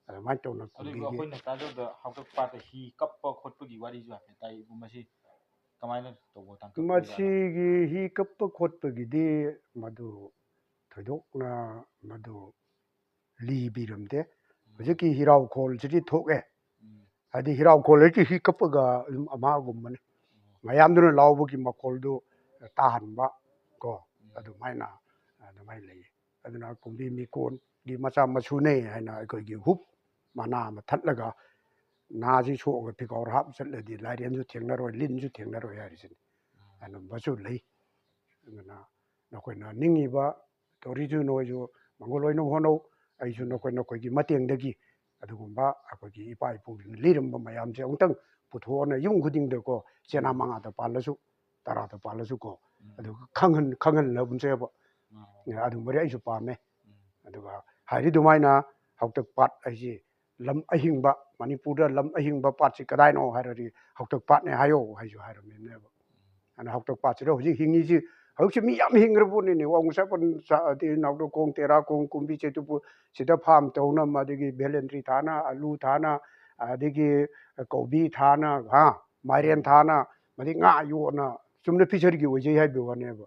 ꯑꯗꯨꯃꯥꯏꯅ ꯇꯧꯅ ꯑꯗꯨ ꯏꯕꯣ, ꯀꯨꯝꯕꯤꯒꯤ ꯑꯩꯈꯣꯏꯅ ꯇꯥꯖꯕꯗ ꯍꯥꯎꯇꯛ ꯄꯥꯠꯇ ꯍꯤ ꯀꯞꯄ ꯈꯣꯠꯄꯒꯤ ꯋꯥꯔꯤꯁꯨ ꯍꯥꯏꯐꯦꯠ ꯇꯥꯏ ꯏꯕꯣ, ꯃꯁꯤ ꯀꯃꯥꯏꯅ ꯇꯧꯕ ꯇꯥꯡꯀꯛ ꯑꯣꯏꯖꯥꯠꯅꯣ? ꯃꯁꯤꯒꯤ ꯍꯤ ꯀꯞꯄ ꯈꯣꯠꯄꯒꯤꯗꯤ ꯃꯗꯨ ꯊꯣꯏꯗꯣꯛꯅ ꯃꯗꯨ ꯂꯤꯕꯤꯔꯝꯗꯦ꯫ ꯎꯝ꯫ ꯍꯧꯖꯤꯛꯀꯤ ꯍꯤꯔꯥꯎꯈꯣꯜꯁꯤꯗꯤ ꯊꯣꯛꯑꯦ꯫ ꯎꯝ꯫ ꯍꯥꯏꯗꯤ ꯍꯤꯔꯥꯎꯈꯣꯜ ꯍꯥꯏꯁꯤ ꯍꯤ ꯀꯞꯄꯒ ꯑꯗꯨꯝ ꯑꯃꯒꯨꯝꯕꯅꯤ꯫ ꯎꯝ꯫ ꯃꯌꯥꯝꯗꯨꯅ ꯂꯥꯎꯕꯒꯤ ꯃꯈꯣꯜꯗꯨ ꯇꯥꯍꯟꯕ ꯀꯣ, ꯎꯝ꯫ ꯑꯗꯨꯃꯥꯏꯅ, ꯑꯗꯨꯃꯥꯏꯅ ꯂꯩꯌꯦ꯫ ꯑꯗꯨꯅ ꯀꯨꯝꯕꯤ ꯃꯤꯀꯣꯟꯒꯤ ꯃꯆꯥ ꯃꯁꯨꯅꯦ ꯍꯥꯏꯅ ꯑꯩꯈꯣꯏꯒꯤ ꯍꯨꯞ ꯃꯅꯥ ꯑꯃ ꯊꯠꯂꯒ ꯅꯥꯁꯤ ꯁꯣꯛꯑꯒ ꯐꯤꯒꯥꯎꯔ ꯍꯥꯞ ꯆꯠꯂꯗꯤ ꯂꯥꯏꯔꯦꯟꯁꯨ ꯊꯦꯡꯅꯔꯣꯏ, ꯂꯤꯟꯁꯨ ꯊꯦꯡꯅꯔꯣꯏ ꯍꯥꯏꯔꯤꯁꯤꯅꯤ꯫ ꯎꯝ꯫ ꯑꯗꯨꯝꯕꯁꯨ ꯂꯩ꯫ ꯑꯗꯨꯅ ꯅꯈꯣꯏꯅ ꯅꯤꯡꯉꯤꯕ ꯇꯧꯔꯤꯁꯨ ꯅꯣꯏꯁꯨ ꯃꯪꯒꯣꯜ ꯑꯣꯏꯅꯕ ꯍꯣꯠꯅꯧ꯫ ꯑꯩꯁꯨ ꯅꯈꯣꯏ, ꯅꯈꯣꯏꯒꯤ ꯃꯇꯦꯡꯗꯒꯤ ꯑꯗꯨꯒꯨꯝꯕ ꯑꯩꯈꯣꯏꯒꯤ ꯏꯄꯥ ꯏꯄꯨꯁꯤꯡꯅ ꯂꯤꯔꯝꯕ ꯃꯌꯥꯝꯁꯦ ꯑꯃꯨꯛꯇꯪ ꯄꯨꯊꯣꯛꯑꯅ ꯌꯨꯝ ꯈꯨꯗꯤꯡꯗꯀꯣ ꯆꯦꯅꯥ ꯎꯝ꯫ ꯃꯉꯥꯗ ꯄꯥꯜꯂꯁꯨ, ꯇꯔꯥꯗ ꯄꯥꯜꯂꯁꯨꯀꯣ, ꯎꯝ꯫ ꯑꯗꯨꯒ ꯈꯪꯍꯟ-, ꯈꯪꯍꯟꯅꯕꯁꯦꯕ꯫ ꯃꯥꯅꯦ, ꯃꯥꯅꯦ꯫ ꯑꯗꯨꯝꯕꯗꯤ ꯑꯩꯁꯨ ꯄꯥꯝꯃꯦ꯫ ꯎꯝ꯫ ꯑꯗꯨꯒ ꯍꯥꯏꯔꯤ ꯑꯗꯨꯃꯥꯏꯅ ꯍꯥꯎꯇꯛ ꯄꯥꯠ ꯍꯥꯏꯁꯤ ꯂꯝ ꯑꯍꯤꯡꯕ, ꯃꯅꯤꯄꯨꯔꯗ ꯂꯝ ꯑꯍꯤꯡꯕ ꯄꯥꯠꯁꯤ ꯀꯗꯥꯏꯅꯣ ꯍꯥꯏꯔꯗꯤ ꯍꯥꯎꯇꯛ ꯄꯥꯠꯅꯦ ꯍꯥꯏꯌꯣ ꯍꯥꯏꯁꯨ ꯍꯥꯏꯔꯝꯃꯤꯅꯦꯕ꯫ ꯑꯗꯨꯅ ꯍꯥꯎꯇꯛ ꯄꯥꯠꯁꯤꯗ ꯍꯧꯖꯤꯛ ꯍꯤꯡꯉꯤꯁꯤ, ꯍꯧꯖꯤꯛꯁꯤ ꯃꯤ ꯌꯥꯝ ꯍꯤꯡꯈ꯭ꯔ ꯄꯣꯠꯅꯤꯅꯦ꯫ ꯋꯥꯡꯉꯨ ꯁꯥꯄꯟ ꯆꯥ-, ꯑꯗꯩ ꯅꯥꯎꯗ ꯈꯣꯡ, ꯇꯦꯔꯥ ꯈꯣꯡ, ꯀꯨꯝꯕꯤ, ꯆꯦꯇꯨꯄꯨꯔ ꯁꯤꯗ ꯐꯥꯝ ꯇꯧꯅ, ꯑꯗꯒꯤ ꯚꯦꯂꯦꯟꯗ꯭ꯔꯤ ꯊꯥꯅ, ꯑꯂꯨ ꯊꯥꯅ, ꯑꯗꯒꯤ ꯀꯣꯕꯤ ꯊꯥꯅ, ꯍꯥ, ꯃꯥꯏꯔꯦꯟ ꯊꯥꯅ, ꯑꯗꯩ ꯉꯥ ꯌꯣꯛꯅ ꯆꯨꯝꯅ ꯐꯤꯁꯔꯒꯤ ꯑꯣꯏꯖꯩ ꯍꯥꯏꯕꯒꯤ ꯋꯥꯅꯦꯕ꯫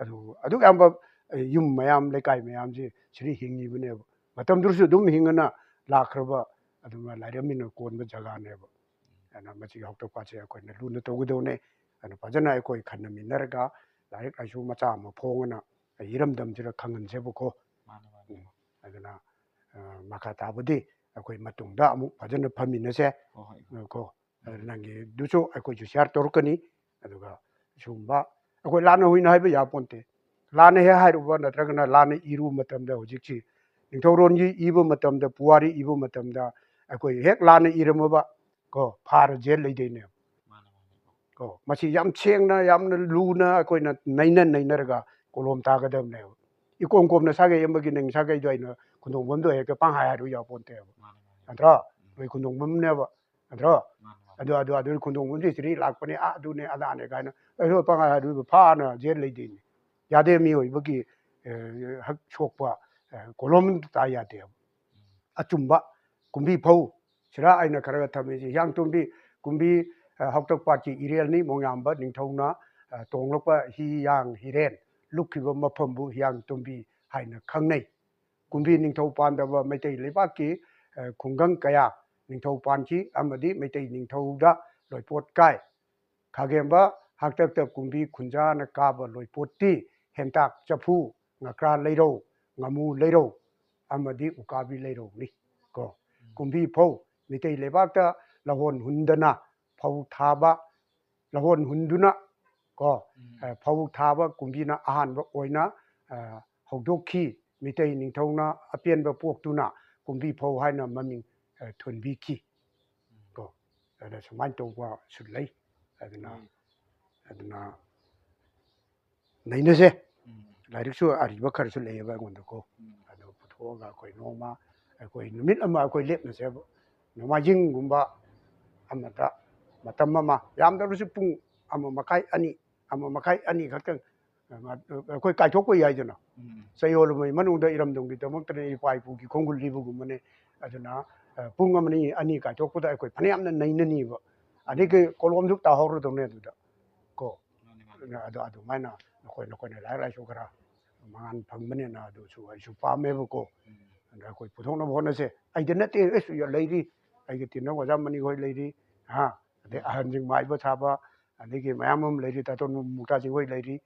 ꯑꯗꯨ, ꯑꯗꯨꯛ ꯌꯥꯝꯕ, ꯑꯦ, ꯌꯨꯝ ꯃꯌꯥꯝ, ꯂꯩꯀꯥꯏ ꯃꯌꯥꯝꯁꯦ ꯁꯤꯗ ꯍꯤꯡꯉꯤꯕꯅꯦꯕ꯫ ꯃꯇꯝꯗꯨꯗꯁꯨ ꯑꯗꯨꯝ ꯍꯤꯡꯉꯅ ꯂꯥꯛꯈ꯭ꯔꯕ, ꯑꯗꯨꯅ ꯂꯥꯏꯔꯦꯝꯕꯤꯅ ꯀꯣꯟꯕ ꯖꯒꯥꯅꯦꯕ꯫ ꯑꯗꯨꯅ ꯃꯁꯤꯒꯤ ꯍꯥꯎꯇꯛ ꯄꯥꯠꯁꯦ ꯑꯩꯈꯣꯏꯅ ꯂꯨꯅ ꯇꯧꯒꯗꯧꯅꯦ꯫ ꯑꯗꯨꯅ ꯐꯖꯅ ꯑꯩꯈꯣꯏ ꯈꯟꯅꯃꯤꯟꯅꯔꯒ ꯂꯥꯏꯔꯤꯛ ꯂꯥꯏꯁꯨ ꯃꯆꯥ ꯑꯃ ꯐꯣꯡꯉꯅ ꯏꯔꯝꯗꯝꯁꯤꯗ ꯈꯪꯍꯟꯁꯦꯕꯀꯣ꯫ ꯃꯥꯅꯦ, ꯃꯥꯅꯦ꯫ ꯎꯝ꯫ ꯑꯗꯨꯅ, ꯑ, ꯃꯈꯥ ꯇꯥꯕꯗꯤ ꯑꯩꯈꯣꯏ ꯃꯇꯨꯡꯗ ꯑꯃꯨꯛ ꯐꯖꯅ ꯐꯝꯃꯤꯟꯅꯁꯦ꯫ ꯍꯣꯏ, ꯍꯣꯏ꯫ ꯀꯣ, ꯎꯝ꯫ ꯅꯪꯒꯤꯗꯨꯁꯨ ꯑꯩꯈꯣꯏꯁꯨ share ꯇꯧꯔꯛꯀꯅꯤ꯫ ꯑꯗꯨꯒ ꯁꯤꯒꯨꯝꯕ ꯑꯩꯈꯣꯏ ꯂꯥꯟꯅ ꯍꯨꯏꯅ ꯍꯥꯏꯕ ꯌꯥꯄꯣꯟꯇꯦ꯫ ꯂꯥꯟꯅ ꯍꯦꯛ ꯍꯥꯏꯔꯨꯕ ꯅꯠꯇ꯭ꯔꯒꯅ ꯂꯥꯟꯅ ꯏꯔꯨꯕ ꯃꯇꯝꯗ, ꯍꯧꯖꯤꯛꯁꯤ ꯅꯤꯡꯊꯧꯔꯣꯟꯒꯤ ꯏꯕ ꯃꯇꯝꯗ, ꯄꯨꯋꯥꯔꯤ ꯏꯕ ꯃꯇꯝꯗ ꯑꯩꯈꯣꯏ ꯍꯦꯛ ꯂꯥꯟꯅ ꯏꯔꯝꯃꯕ ꯀꯣ, ꯐꯥꯔ ꯖꯦꯜ ꯂꯩꯗꯣꯏꯅꯦꯕ꯫ ꯃꯥꯅꯦ, ꯃꯥꯅꯦ꯫ ꯀꯣ, ꯃꯁꯤ ꯌꯥꯝ ꯁꯦꯡꯅ, ꯌꯥꯝꯅ ꯂꯨꯅ ꯑꯩꯈꯣꯏꯅ ꯅꯩꯅ ꯅꯩꯅꯔꯒ ꯀꯣꯂꯣꯝ ꯊꯥꯒꯗꯕꯅꯦꯕ꯫ ꯏꯀꯣꯝ ꯀꯣꯝꯅ ꯁꯥꯒꯩ ꯑꯃꯒꯤ ꯅꯪ ꯁꯥꯒꯩꯗꯣ ꯑꯩꯅ ꯈꯨꯟꯗꯣꯡꯕꯝꯗꯣ ꯍꯦꯛꯇ ꯄꯪꯍꯥꯏ ꯍꯥꯏꯔꯨ ꯌꯥꯄꯣꯟꯇꯦꯕ꯫ ꯃꯥꯅꯦ, ꯃꯥꯅꯦ꯫ ꯅꯠꯇ꯭ꯔꯣ? ꯎꯝ꯫ ꯅꯣꯏ ꯈꯨꯟꯗꯣꯡꯕꯝꯅꯦꯕ, ꯅꯠꯇ꯭ꯔꯣ? ꯃꯥꯅꯦ, ꯃꯥꯅꯦ꯫ ꯑꯗꯨ, ꯑꯗꯨ, ꯑꯗꯨ ꯈꯨꯟꯗꯣꯡꯕꯝꯁꯤ ꯁꯤꯗꯒꯤ ꯂꯥꯛꯄꯅꯦ, ꯑꯥ, ꯑꯗꯨꯅꯦ, ꯑꯗꯥꯅꯦ ꯀꯥꯏꯅ ꯑꯩꯁꯨ ꯄꯪꯍꯥꯏ ꯍꯥꯏꯔꯨꯕ ꯐꯥꯅ ꯖꯦꯜ ꯂꯩꯗꯣꯏꯅꯤ꯫ ꯌꯥꯗꯦ, ꯃꯤꯑꯣꯏꯕꯒꯤ, ꯑꯦ, ꯍꯛ ꯁꯣꯛꯄ, ꯑꯦ, ꯀꯣꯂꯣꯝ ꯇꯥ ꯌꯥꯗꯦꯕ꯫ ꯑꯆꯨꯝꯕ ꯀꯨꯝꯕꯤ ꯐꯧ ꯁꯤꯔꯥ ꯑꯩꯅ ꯈꯔ ꯈꯔ ꯊꯝꯃꯤꯁꯤ꯫ ꯍꯤꯌꯥꯡ ꯇꯨꯝꯕꯤ ꯀꯨꯝꯕꯤ, ꯑ, ꯍꯥꯛꯇꯛ ꯄꯥꯠꯀꯤ ꯏꯔꯦꯜꯅꯤ꯫ ꯃꯣꯡꯌꯥꯝꯕ ꯅꯤꯡꯊꯧꯅ, ꯑ, ꯇꯣꯡꯂꯛꯄ ꯍꯤꯌꯥꯡ ꯍꯤꯔꯦꯟ ꯂꯨꯞꯈꯤꯕ ꯃꯐꯝꯕꯨ ꯍꯤꯌꯥꯡ ꯇꯨꯝꯕꯤ ꯍꯥꯏꯅ ꯈꯪꯅꯩ꯫ ꯀꯨꯝꯕꯤ ꯅꯤꯡꯊꯧ ꯄꯥꯟꯗꯕ ꯃꯩꯇꯩ ꯂꯩꯕꯥꯛꯀꯤ, ꯑ, ꯈꯨꯡꯒꯪ ꯀꯌꯥ ꯅꯤꯡꯊꯧ ꯄꯥꯟꯈꯤ ꯑꯃꯗꯤ ꯃꯩꯇꯩ ꯅꯤꯡꯊꯧꯗ ꯂꯣꯏꯄꯣꯠ ꯀꯥꯏ꯫ ꯈꯥꯒꯦꯝꯕ ꯍꯥꯛꯇꯛꯇ ꯀꯨꯝꯕꯤ ꯈꯨꯟꯖꯥꯅ ꯀꯥꯕ ꯂꯣꯏꯄꯣꯠꯇꯤ ꯍꯦꯟꯇꯥꯛ ꯆꯐꯨ, ꯉꯀ꯭ꯔꯥ ꯂꯩꯔꯧ, ꯉꯥꯃꯨ ꯂꯩꯔꯧ ꯑꯃꯗꯤ ꯎꯀꯥꯕꯤ ꯂꯩꯔꯧꯅꯤ꯫ ꯀꯣ, ꯎꯝ꯫ ꯀꯨꯝꯕꯤ ꯐꯧ ꯃꯤꯇꯩ ꯂꯩꯕꯥꯛꯇ ꯂꯍꯣꯟ ꯍꯨꯟꯗꯅ ꯐꯧ ꯊꯥꯕ, ꯂꯍꯣꯟ ꯍꯨꯟꯗꯨꯅ ꯀꯣ, ꯎꯝ꯫ ꯑ, ꯐꯧ ꯊꯥꯕ ꯀꯨꯝꯕꯤꯅ ꯑꯍꯥꯟꯕ ꯑꯣꯏꯅ, ꯑ, ꯍꯧꯗꯣꯛꯈꯤ꯫ ꯃꯤꯇꯩ ꯅꯤꯡꯊꯧꯅ ꯑꯄꯦꯟꯕ ꯄꯣꯛꯇꯨꯅ ꯀꯨꯝꯕꯤ ꯐꯧ ꯍꯥꯏꯅ ꯃꯃꯤꯡ, ꯑ, ꯊꯣꯟꯕꯤꯈꯤ꯫ ꯎꯝ꯫ ꯀꯣ, ꯑꯗ ꯁꯨꯃꯥꯏꯅ ꯇꯧꯕꯁꯨ ꯂꯩ꯫ ꯑꯗꯨꯅ, ꯎꯝ꯫ ꯑꯗꯨꯅ ꯅꯩꯅꯁꯦ꯫ ꯎꯝ꯫ ꯂꯥꯏꯔꯤꯛꯁꯨ ꯑꯔꯤꯕ ꯈꯔꯁꯨ ꯂꯩꯌꯦꯕ ꯑꯩꯉꯣꯟꯗꯀꯣ꯫ ꯎꯝ꯫ ꯑꯗꯨ ꯄꯨꯊꯣꯛꯑꯒ ꯑꯩꯈꯣꯏ ꯅꯣꯡꯃ, ꯑꯩꯈꯣꯏ ꯅꯨꯃꯤꯠ ꯑꯃ ꯑꯩꯈꯣꯏ ꯂꯦꯞꯅꯁꯦꯕ꯫ ꯅꯣꯡꯃꯥꯏꯖꯤꯡꯒꯨꯝꯕ ꯑꯃꯗ ꯃꯇꯝ ꯑꯃ, ꯌꯥꯝꯗ꯭ꯔꯕꯁꯨ ꯄꯨꯡ ꯑꯃ ꯃꯈꯥꯏ, ꯑꯅꯤ, ꯑꯃ ꯃꯈꯥꯏ, ꯑꯅꯤ ꯈꯛꯇꯪ, ꯑ, ꯑꯩꯈꯣꯏ ꯀꯥꯏꯊꯣꯛꯄ ꯌꯥꯏꯗꯅ꯫ ꯎꯝ꯫ ꯆꯌꯣꯜ ꯑꯃꯒꯤ ꯃꯅꯨꯡꯗ ꯏꯔꯝꯗꯝꯒꯤꯗꯃꯛꯇꯅ ꯏꯄꯥ ꯏꯄꯨꯒꯤ ꯈꯣꯡꯒꯨꯜ ꯂꯤꯕꯒꯨꯝꯕꯅꯦ꯫ ꯑꯗꯨꯅ, ꯑ, ꯄꯨꯡ ꯑꯃꯅꯤ, ꯑꯅꯤ ꯀꯥꯏꯊꯣꯛꯄꯗ ꯑꯩꯈꯣꯏ ꯐꯅꯌꯥꯝꯅ ꯅꯩꯅꯅꯤꯕ꯫ ꯑꯗꯒꯤ ꯀꯣꯂꯣꯝꯁꯨ ꯇꯥꯍꯧꯔꯗꯧꯅꯦ ꯑꯗꯨꯗ꯫ ꯀꯣ꯫ ꯃꯥꯅꯤ, ꯃꯥꯅꯤ꯫ ꯑꯗꯨ, ꯑꯗꯨꯃꯥꯏꯅ ꯅꯈꯣꯏ, ꯅꯈꯣꯏꯅ ꯂꯥꯏꯔꯤꯛ ꯂꯥꯏꯁꯨ ꯈꯔ ꯃꯉꯥꯟ ꯐꯪꯕꯅꯤꯅ ꯑꯗꯨꯁꯨ ꯑꯩꯁꯨ ꯄꯥꯝꯃꯦꯕꯀꯣ꯫ ꯎꯝ꯫ ꯑꯗ ꯑꯩꯈꯣꯏ ꯄꯨꯊꯣꯛꯅꯕ ꯍꯣꯠꯅꯁꯦ꯫ ꯑꯩꯗ ꯅꯠꯇꯦ, ꯑꯩꯁꯨ ꯂꯩꯔꯤ, ꯑꯩꯒ ꯇꯤꯟꯅꯕ ꯑꯣꯖꯥ ꯃꯅꯤꯍꯣꯏ ꯂꯩꯔꯤ, ꯍꯥ, ꯑꯗꯩ ꯎꯝ꯫ ꯑꯍꯟꯁꯤꯡ ꯃꯥꯏꯕ ꯊꯥꯕ, ꯑꯗꯒꯤ ꯃꯌꯥꯝ ꯑꯃ ꯂꯩꯔꯤ, ꯇꯥꯇꯣꯟ ꯃꯨꯛꯇꯥꯖꯤꯡ ꯍꯣꯏ ꯂꯩꯔꯤ꯫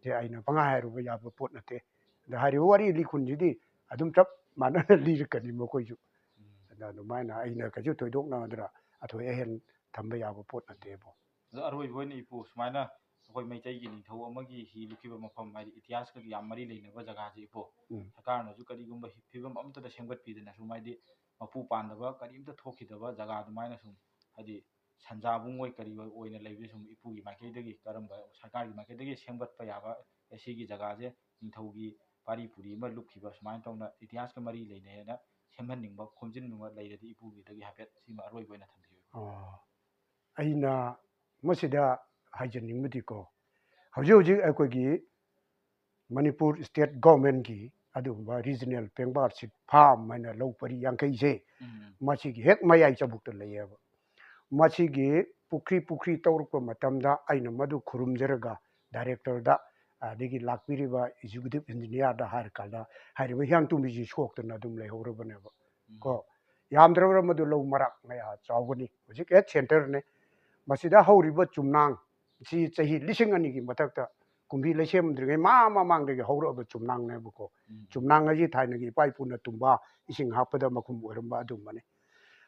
ꯁꯦ ꯑꯩꯅ ꯄꯪꯍꯥꯏ ꯍꯥꯏꯔꯨꯕ ꯌꯥꯕ ꯄꯣꯠ ꯅꯠꯇꯦ꯫ ꯑꯗ ꯍꯥꯏꯔꯤꯕ ꯋꯥꯔꯤ ꯂꯤꯈꯨꯟꯁꯤꯗꯤ ꯑꯗꯨꯝ ꯆꯞ ꯃꯥꯟꯅꯅ ꯂꯤꯔꯛꯀꯅꯤ ꯃꯈꯣꯏꯁꯨ꯫ ꯎꯝ꯫ ꯑꯗꯨꯃꯥꯏꯅ ꯑꯩꯅ ꯀꯩꯁꯨ ꯊꯣꯏꯗꯣꯛꯅ ꯑꯗꯨꯗ ꯑꯊꯣꯏ ꯑꯍꯦꯟ ꯊꯝꯕ ꯌꯥꯕ ꯄꯣꯠ ꯅꯠꯇꯦꯕꯣ꯫ ꯑꯗꯣ ꯑꯔꯣꯏꯕ ꯑꯣꯏꯅ ꯏꯄꯨ, ꯁꯨꯃꯥꯏꯅ ꯑꯩꯈꯣꯏ ꯃꯩꯇꯩꯒꯤ ꯅꯤꯡꯊꯧ ꯑꯃꯒꯤ ꯍꯤ ꯂꯨꯞꯈꯤꯕ ꯃꯐꯝ, ꯍꯥꯏꯗꯤ ꯏꯇꯤꯍꯥꯁꯀꯗꯤ ꯌꯥꯝ ꯃꯔꯤ ꯂꯩꯅꯕ ꯖꯒꯥꯁꯦ ꯏꯄꯨ, ꯎꯝ꯫ ꯁꯔꯀꯥꯔꯅꯁꯨ ꯀꯔꯤꯒꯨꯝꯕ ꯍꯤ- ꯐꯤꯕꯝ ꯑꯝꯇꯗ ꯁꯦꯝꯒꯠꯄꯤꯗꯅ ꯁꯨꯝ, ꯍꯥꯏꯗꯤ ꯃꯄꯨ ꯄꯥꯟꯗꯕ, ꯀꯔꯤꯝꯇ ꯊꯣꯛꯈꯤꯗꯕ ꯖꯒꯥ ꯑꯗꯨꯃꯥꯏꯅ ꯁꯨꯝ, ꯍꯥꯏꯗꯤ ꯁꯟꯖꯥꯕꯨꯡ ꯑꯣꯏ ꯀꯔꯤ ꯑꯣꯏ ꯑꯣꯏꯅ ꯂꯩꯕꯁꯦ ꯁꯨꯝ ꯏꯄꯨꯒꯤ ꯃꯥꯏꯀꯩꯗꯒꯤ ꯀꯔꯝꯕ ꯁꯔꯀꯥꯔꯒꯤ ꯃꯥꯏꯀꯩꯗꯒꯤ ꯁꯦꯝꯒꯠꯄ ꯌꯥꯕ, ꯑꯦ, ꯁꯤꯒꯤ ꯖꯒꯥꯁꯦ ꯅꯤꯡꯊꯧꯒꯤ ꯄꯥꯔꯤ ꯄꯨꯔꯤ ꯑꯃ ꯂꯨꯞꯈꯤꯕ ꯁꯨꯃꯥꯏꯅ ꯇꯧꯅ ꯏꯇꯤꯍꯥꯁꯀ ꯃꯔꯤ ꯂꯩꯅꯩꯅ ꯁꯦꯝꯍꯟꯅꯤꯡꯕ, ꯈꯣꯝꯖꯤꯟꯅꯤꯡꯕ ꯂꯩꯔꯗꯤ ꯏꯄꯨꯒꯤꯗꯒꯤ ꯍꯥꯏꯐꯦꯠ ꯁꯤꯃ ꯑꯔꯣꯏꯕ ꯑꯣꯏꯅ ꯊꯝꯕꯤꯌꯨ꯫ ꯑꯣ, ꯑꯩꯅ ꯃꯁꯤꯗ ꯍꯥꯏꯖꯅꯤꯡꯕꯗꯤꯀꯣ, ꯍꯧꯖꯤꯛ ꯍꯧꯖꯤꯛ ꯑꯩꯈꯣꯏꯒꯤ ꯃꯅꯤꯄꯨꯔ state governmentꯀꯤ ꯑꯗꯨꯒꯨꯝꯕ regional ꯄꯦꯡꯕꯥꯔꯁꯤꯞ farm ꯍꯥꯏꯅ ꯂꯧ ꯄꯔꯤ ꯌꯥꯡꯈꯩꯁꯦ ꯎꯝ꯫ ꯃꯁꯤꯒꯤ ꯍꯦꯛ ꯃꯌꯥꯏ ꯆꯕꯨꯛꯇ ꯂꯩꯌꯦꯕ꯫ ꯃꯁꯤꯒꯤ ꯄꯨꯈ꯭ꯔꯤ ꯄꯨꯈ꯭ꯔꯤ ꯇꯧꯔꯛꯄ ꯃꯇꯝꯗ ꯑꯩꯅ ꯃꯗꯨ ꯈꯨꯔꯨꯝꯖꯔꯒ directorꯗ, ꯑꯗꯒꯤ ꯂꯥꯛꯄꯤꯔꯤꯕ executive engineerꯗ ꯍꯥꯏꯔꯀꯥꯟꯗ ꯍꯥꯏꯔꯤꯕ ꯍꯤꯌꯥꯡ ꯇꯨꯝꯕꯤꯁꯤ ꯁꯣꯛꯇꯅ ꯑꯗꯨꯝ ꯂꯩꯍꯧꯔꯕꯅꯦꯕ꯫ ꯎꯝ꯫ ꯀꯣ, ꯌꯥꯝꯗ꯭ꯔꯕꯗ ꯃꯗꯨ ꯂꯧ ꯃꯔꯥꯛ ꯃꯌꯥ ꯆꯥꯎꯒꯅꯤ꯫ ꯍꯧꯖꯤꯛ head centreꯅꯦ꯫ ꯃꯁꯤꯗ ꯍꯧꯔꯤꯕ ꯆꯨꯝꯅꯥꯡ ꯁꯤ ꯆꯍꯤ ꯂꯤꯁꯤꯡ ꯑꯅꯤꯒꯤ ꯃꯊꯛꯇ, ꯀꯨꯝꯕꯤ ꯂꯩꯁꯦꯝꯗ꯭ꯔꯤꯉꯩ ꯃꯥ ꯃꯃꯥꯡꯗꯒꯤ ꯍꯧꯔꯛꯑꯕ ꯆꯨꯝꯅꯥꯡꯅꯦꯕꯀꯣ꯫ ꯎꯝ꯫ ꯆꯨꯝꯅꯥꯡ ꯑꯁꯤ ꯊꯥꯏꯅꯒꯤ ꯏꯄꯥ ꯏꯄꯨꯅ ꯇꯨꯝꯕ, ꯏꯁꯤꯡ ꯍꯥꯞꯄꯗ ꯃꯈꯨꯝ ꯑꯣꯏꯔꯝꯕ ꯑꯗꯨꯝꯕꯅꯤ꯫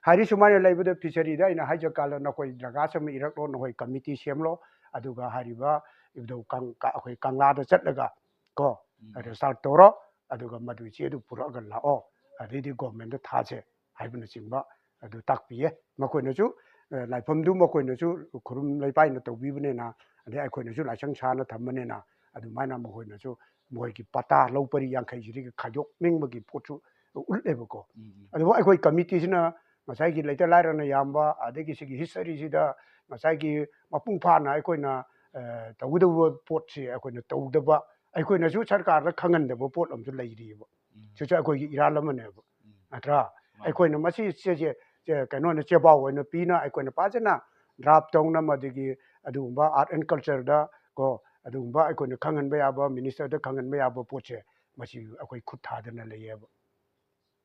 ꯍꯥꯏꯔꯤ ꯁꯨꯃꯥꯏꯅ ꯂꯩꯕꯗ fisheryꯗ ꯑꯩꯅ ꯍꯥꯏꯖ ꯀꯥꯟꯗ ꯅꯈꯣꯏ ꯖꯒꯥꯁꯤ ꯑꯃ ꯏꯔꯛꯂꯣ, ꯅꯈꯣꯏ committee ꯁꯦꯝꯂꯣ, ꯑꯗꯨꯒ ꯍꯥꯏꯔꯤꯕ ꯏꯕꯨꯙꯧ ꯀꯪ-, ꯀ-, ꯑꯩꯈꯣꯏ ꯀꯪꯂꯥꯗ ꯆꯠꯂꯒ ꯀꯣ, ꯎꯝ꯫ research ꯇꯧꯔꯣ, ꯑꯗꯨꯒ ꯃꯗꯨ ꯆꯦꯗꯨ ꯄꯨꯔꯛꯑꯒ ꯂꯥꯛꯑꯣ, ꯑꯗꯩꯗꯤ governmentꯗ ꯊꯥꯁꯦ ꯍꯥꯏꯕꯅꯆꯤꯡꯕ ꯑꯗꯨ ꯇꯥꯛꯄꯤꯌꯦ꯫ ꯃꯈꯣꯏꯅꯁꯨ, ꯑ, ꯂꯥꯏꯐꯝꯗꯨ ꯃꯈꯣꯏꯅꯁꯨ ꯈꯨꯔꯨꯝ ꯂꯩꯄꯥꯏꯅ ꯇꯧꯕꯤꯕꯅꯤꯅ, ꯑꯗꯩ ꯑꯩꯈꯣꯏꯅꯁꯨ ꯂꯥꯏꯁꯪ ꯁꯥꯅ ꯊꯝꯕꯅꯤꯅ, ꯑꯗꯨꯃꯥꯏꯅ ꯃꯈꯣꯏꯅꯁꯨ ꯃꯈꯣꯏꯒꯤ ꯄꯇꯥ ꯂꯧ ꯄꯔꯤ ꯌꯥꯡꯈꯩꯁꯤꯗꯒꯤ ꯈꯥꯏꯗꯣꯛꯅꯤꯡꯕꯒꯤ ꯄꯣꯠꯁꯨ ꯎꯠꯂꯦꯕꯀꯣ꯫ ꯎꯝ, ꯎꯝ꯫ ꯑꯗꯨꯕꯨ ꯑꯩꯈꯣꯏ committeeꯁꯤꯅ ꯉꯁꯥꯏꯒꯤ ꯂꯩꯇ ꯂꯥꯏꯔꯅ ꯌꯥꯝꯕ, ꯑꯗꯒꯤ ꯁꯤꯒꯤ historyꯁꯤꯗ ꯉꯁꯥꯏꯒꯤ ꯃꯄꯨꯡ ꯐꯥꯅ ꯑꯩꯈꯣꯏꯅ, ꯑ, ꯇꯧꯒꯗꯧꯕ ꯄꯣꯠꯁꯤ ꯑꯩꯈꯣꯏꯅ ꯇꯧꯗꯕ, ꯑꯩꯈꯣꯏꯅꯁꯨ ꯁꯔꯀꯥꯔꯗ ꯈꯪꯍꯟꯗꯕ ꯄꯣꯠ ꯑꯃꯁꯨ ꯂꯩꯔꯤꯑꯕ꯫ ꯎꯝ꯫ ꯁꯤꯁꯨ ꯑꯩꯈꯣꯏꯒꯤ ꯏꯔꯥꯜ ꯑꯃꯅꯦꯕ, ꯎꯝ꯫ ꯅꯠꯇ꯭ꯔꯥ? ꯃꯥꯅꯤ꯫ ꯑꯩꯈꯣꯏꯅ ꯃꯁꯤ ꯆꯦ-, ꯆꯦ-, ꯆꯦ-, ꯀꯩꯅꯣꯅ ꯆꯦꯕꯥꯎ ꯑꯣꯏꯅ ꯄꯤꯅ ꯑꯩꯈꯣꯏꯅ ꯐꯖꯅ draft ꯇꯧꯅ, ꯃꯗꯨꯒꯤ ꯑꯗꯨꯒꯨꯝꯕ art and cultureꯗ ꯀꯣ, ꯑꯗꯨꯒꯨꯝꯕ ꯑꯩꯈꯣꯏꯅ ꯈꯪꯍꯟꯕ ꯌꯥꯕ, ministerꯗ ꯈꯪꯍꯟꯕ ꯌꯥꯕ ꯄꯣꯠꯁꯦ ꯃꯁꯤ ꯑꯩꯈꯣꯏ ꯈꯨꯠ ꯊꯥꯗꯅ ꯂꯩꯌꯦꯕ꯫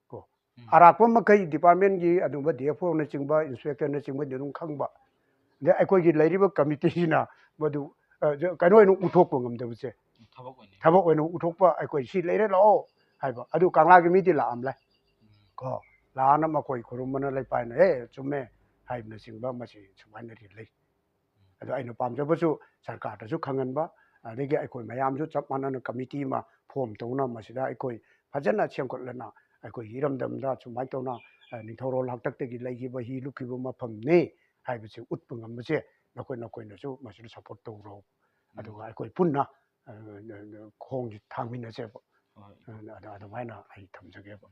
ꯀꯣ꯫ ꯎꯝ꯫ ꯑꯔꯥꯛꯄ ꯃꯈꯩ departmentꯀꯤ ꯑꯗꯨꯒꯨꯝꯕ DFOꯅꯆꯤꯡꯕ, inspectorꯅꯆꯤꯡꯕꯗꯤ ꯑꯗꯨꯝ ꯈꯪꯕ꯫ ꯑꯗꯩ ꯑꯩꯈꯣꯏꯒꯤ ꯂꯩꯔꯤꯕ committeeꯁꯤꯅ ꯃꯗꯨ, ꯑ, ꯀꯩꯅꯣ ꯑꯣꯏꯅ ꯎꯠꯊꯣꯛꯄ ꯉꯝꯗꯕꯁꯦ꯫ ꯊꯕꯛ ꯑꯣꯏꯅ꯫ ꯊꯕꯛ ꯑꯣꯏꯅ ꯎꯠꯊꯣꯛꯄ, ꯑꯩꯈꯣꯏ ꯁꯤ ꯂꯩꯔꯦ ꯂꯥꯛꯑꯣ ꯍꯥꯏꯕ꯫ ꯑꯗꯨ ꯀꯪꯂꯥꯒꯤ ꯃꯤꯗꯤ ꯂꯥꯛꯑꯝꯂꯦ꯫ ꯎꯝ꯫ ꯀꯣ꯫ ꯂꯥꯛꯑꯅ ꯃꯈꯣꯏ ꯈꯨꯔꯨꯝꯕꯅ ꯂꯩꯄꯥꯏꯅ ꯑꯦ ꯆꯨꯝꯃꯦ ꯍꯥꯏꯕꯅꯆꯤꯡꯕ ꯃꯁꯤ ꯁꯨꯃꯥꯏꯅꯗꯤ ꯂꯩ꯫ ꯑꯗꯣ ꯑꯩꯅ ꯄꯥꯝꯖꯕꯁꯨ ꯁꯔꯀꯥꯔꯗꯁꯨ ꯈꯪꯍꯟꯕ, ꯑꯗꯒꯤ ꯑꯩꯈꯣꯏ ꯃꯌꯥꯝꯁꯨ ꯆꯞ ꯃꯥꯟꯅꯅ ꯀꯃꯤꯇꯤ ꯑꯃ ꯐꯣꯝ ꯇꯧꯅ ꯃꯁꯤꯗ ꯑꯩꯈꯣꯏ ꯐꯖꯅ ꯁꯦꯝꯒꯠꯂꯅ ꯑꯩꯈꯣꯏꯒꯤ ꯏꯔꯝꯗꯝꯗ ꯁꯨꯃꯥꯏꯅ ꯇꯧꯅ ꯑ, ꯅꯤꯡꯊꯧꯔꯣꯜ ꯍꯥꯛꯇꯛꯇꯒꯤ ꯂꯩꯈꯤꯕ ꯍꯤ ꯂꯨꯞꯈꯤꯕ ꯃꯐꯝꯅꯤ ꯍꯥꯏꯕꯁꯤ ꯎꯠꯄ ꯉꯝꯕꯁꯦ ꯅꯈꯣꯏ ꯅꯈꯣꯏꯅꯁꯨ ꯃꯁꯤꯗ ꯁꯞꯄꯣꯔꯠ ꯇꯧꯔꯣ꯫ ꯑꯗꯨꯒ ꯑꯩꯈꯣꯏ ꯄꯨꯟꯅ ꯑ, ꯈꯣꯡꯁꯤ ꯊꯥꯡꯃꯤꯟꯅꯁꯦꯕ꯫ ꯍꯣꯏ꯫ ꯑ, ꯑꯗ- ꯑꯗꯨꯃꯥꯏꯅ ꯑꯩ ꯊꯝꯖꯒꯦꯕ꯫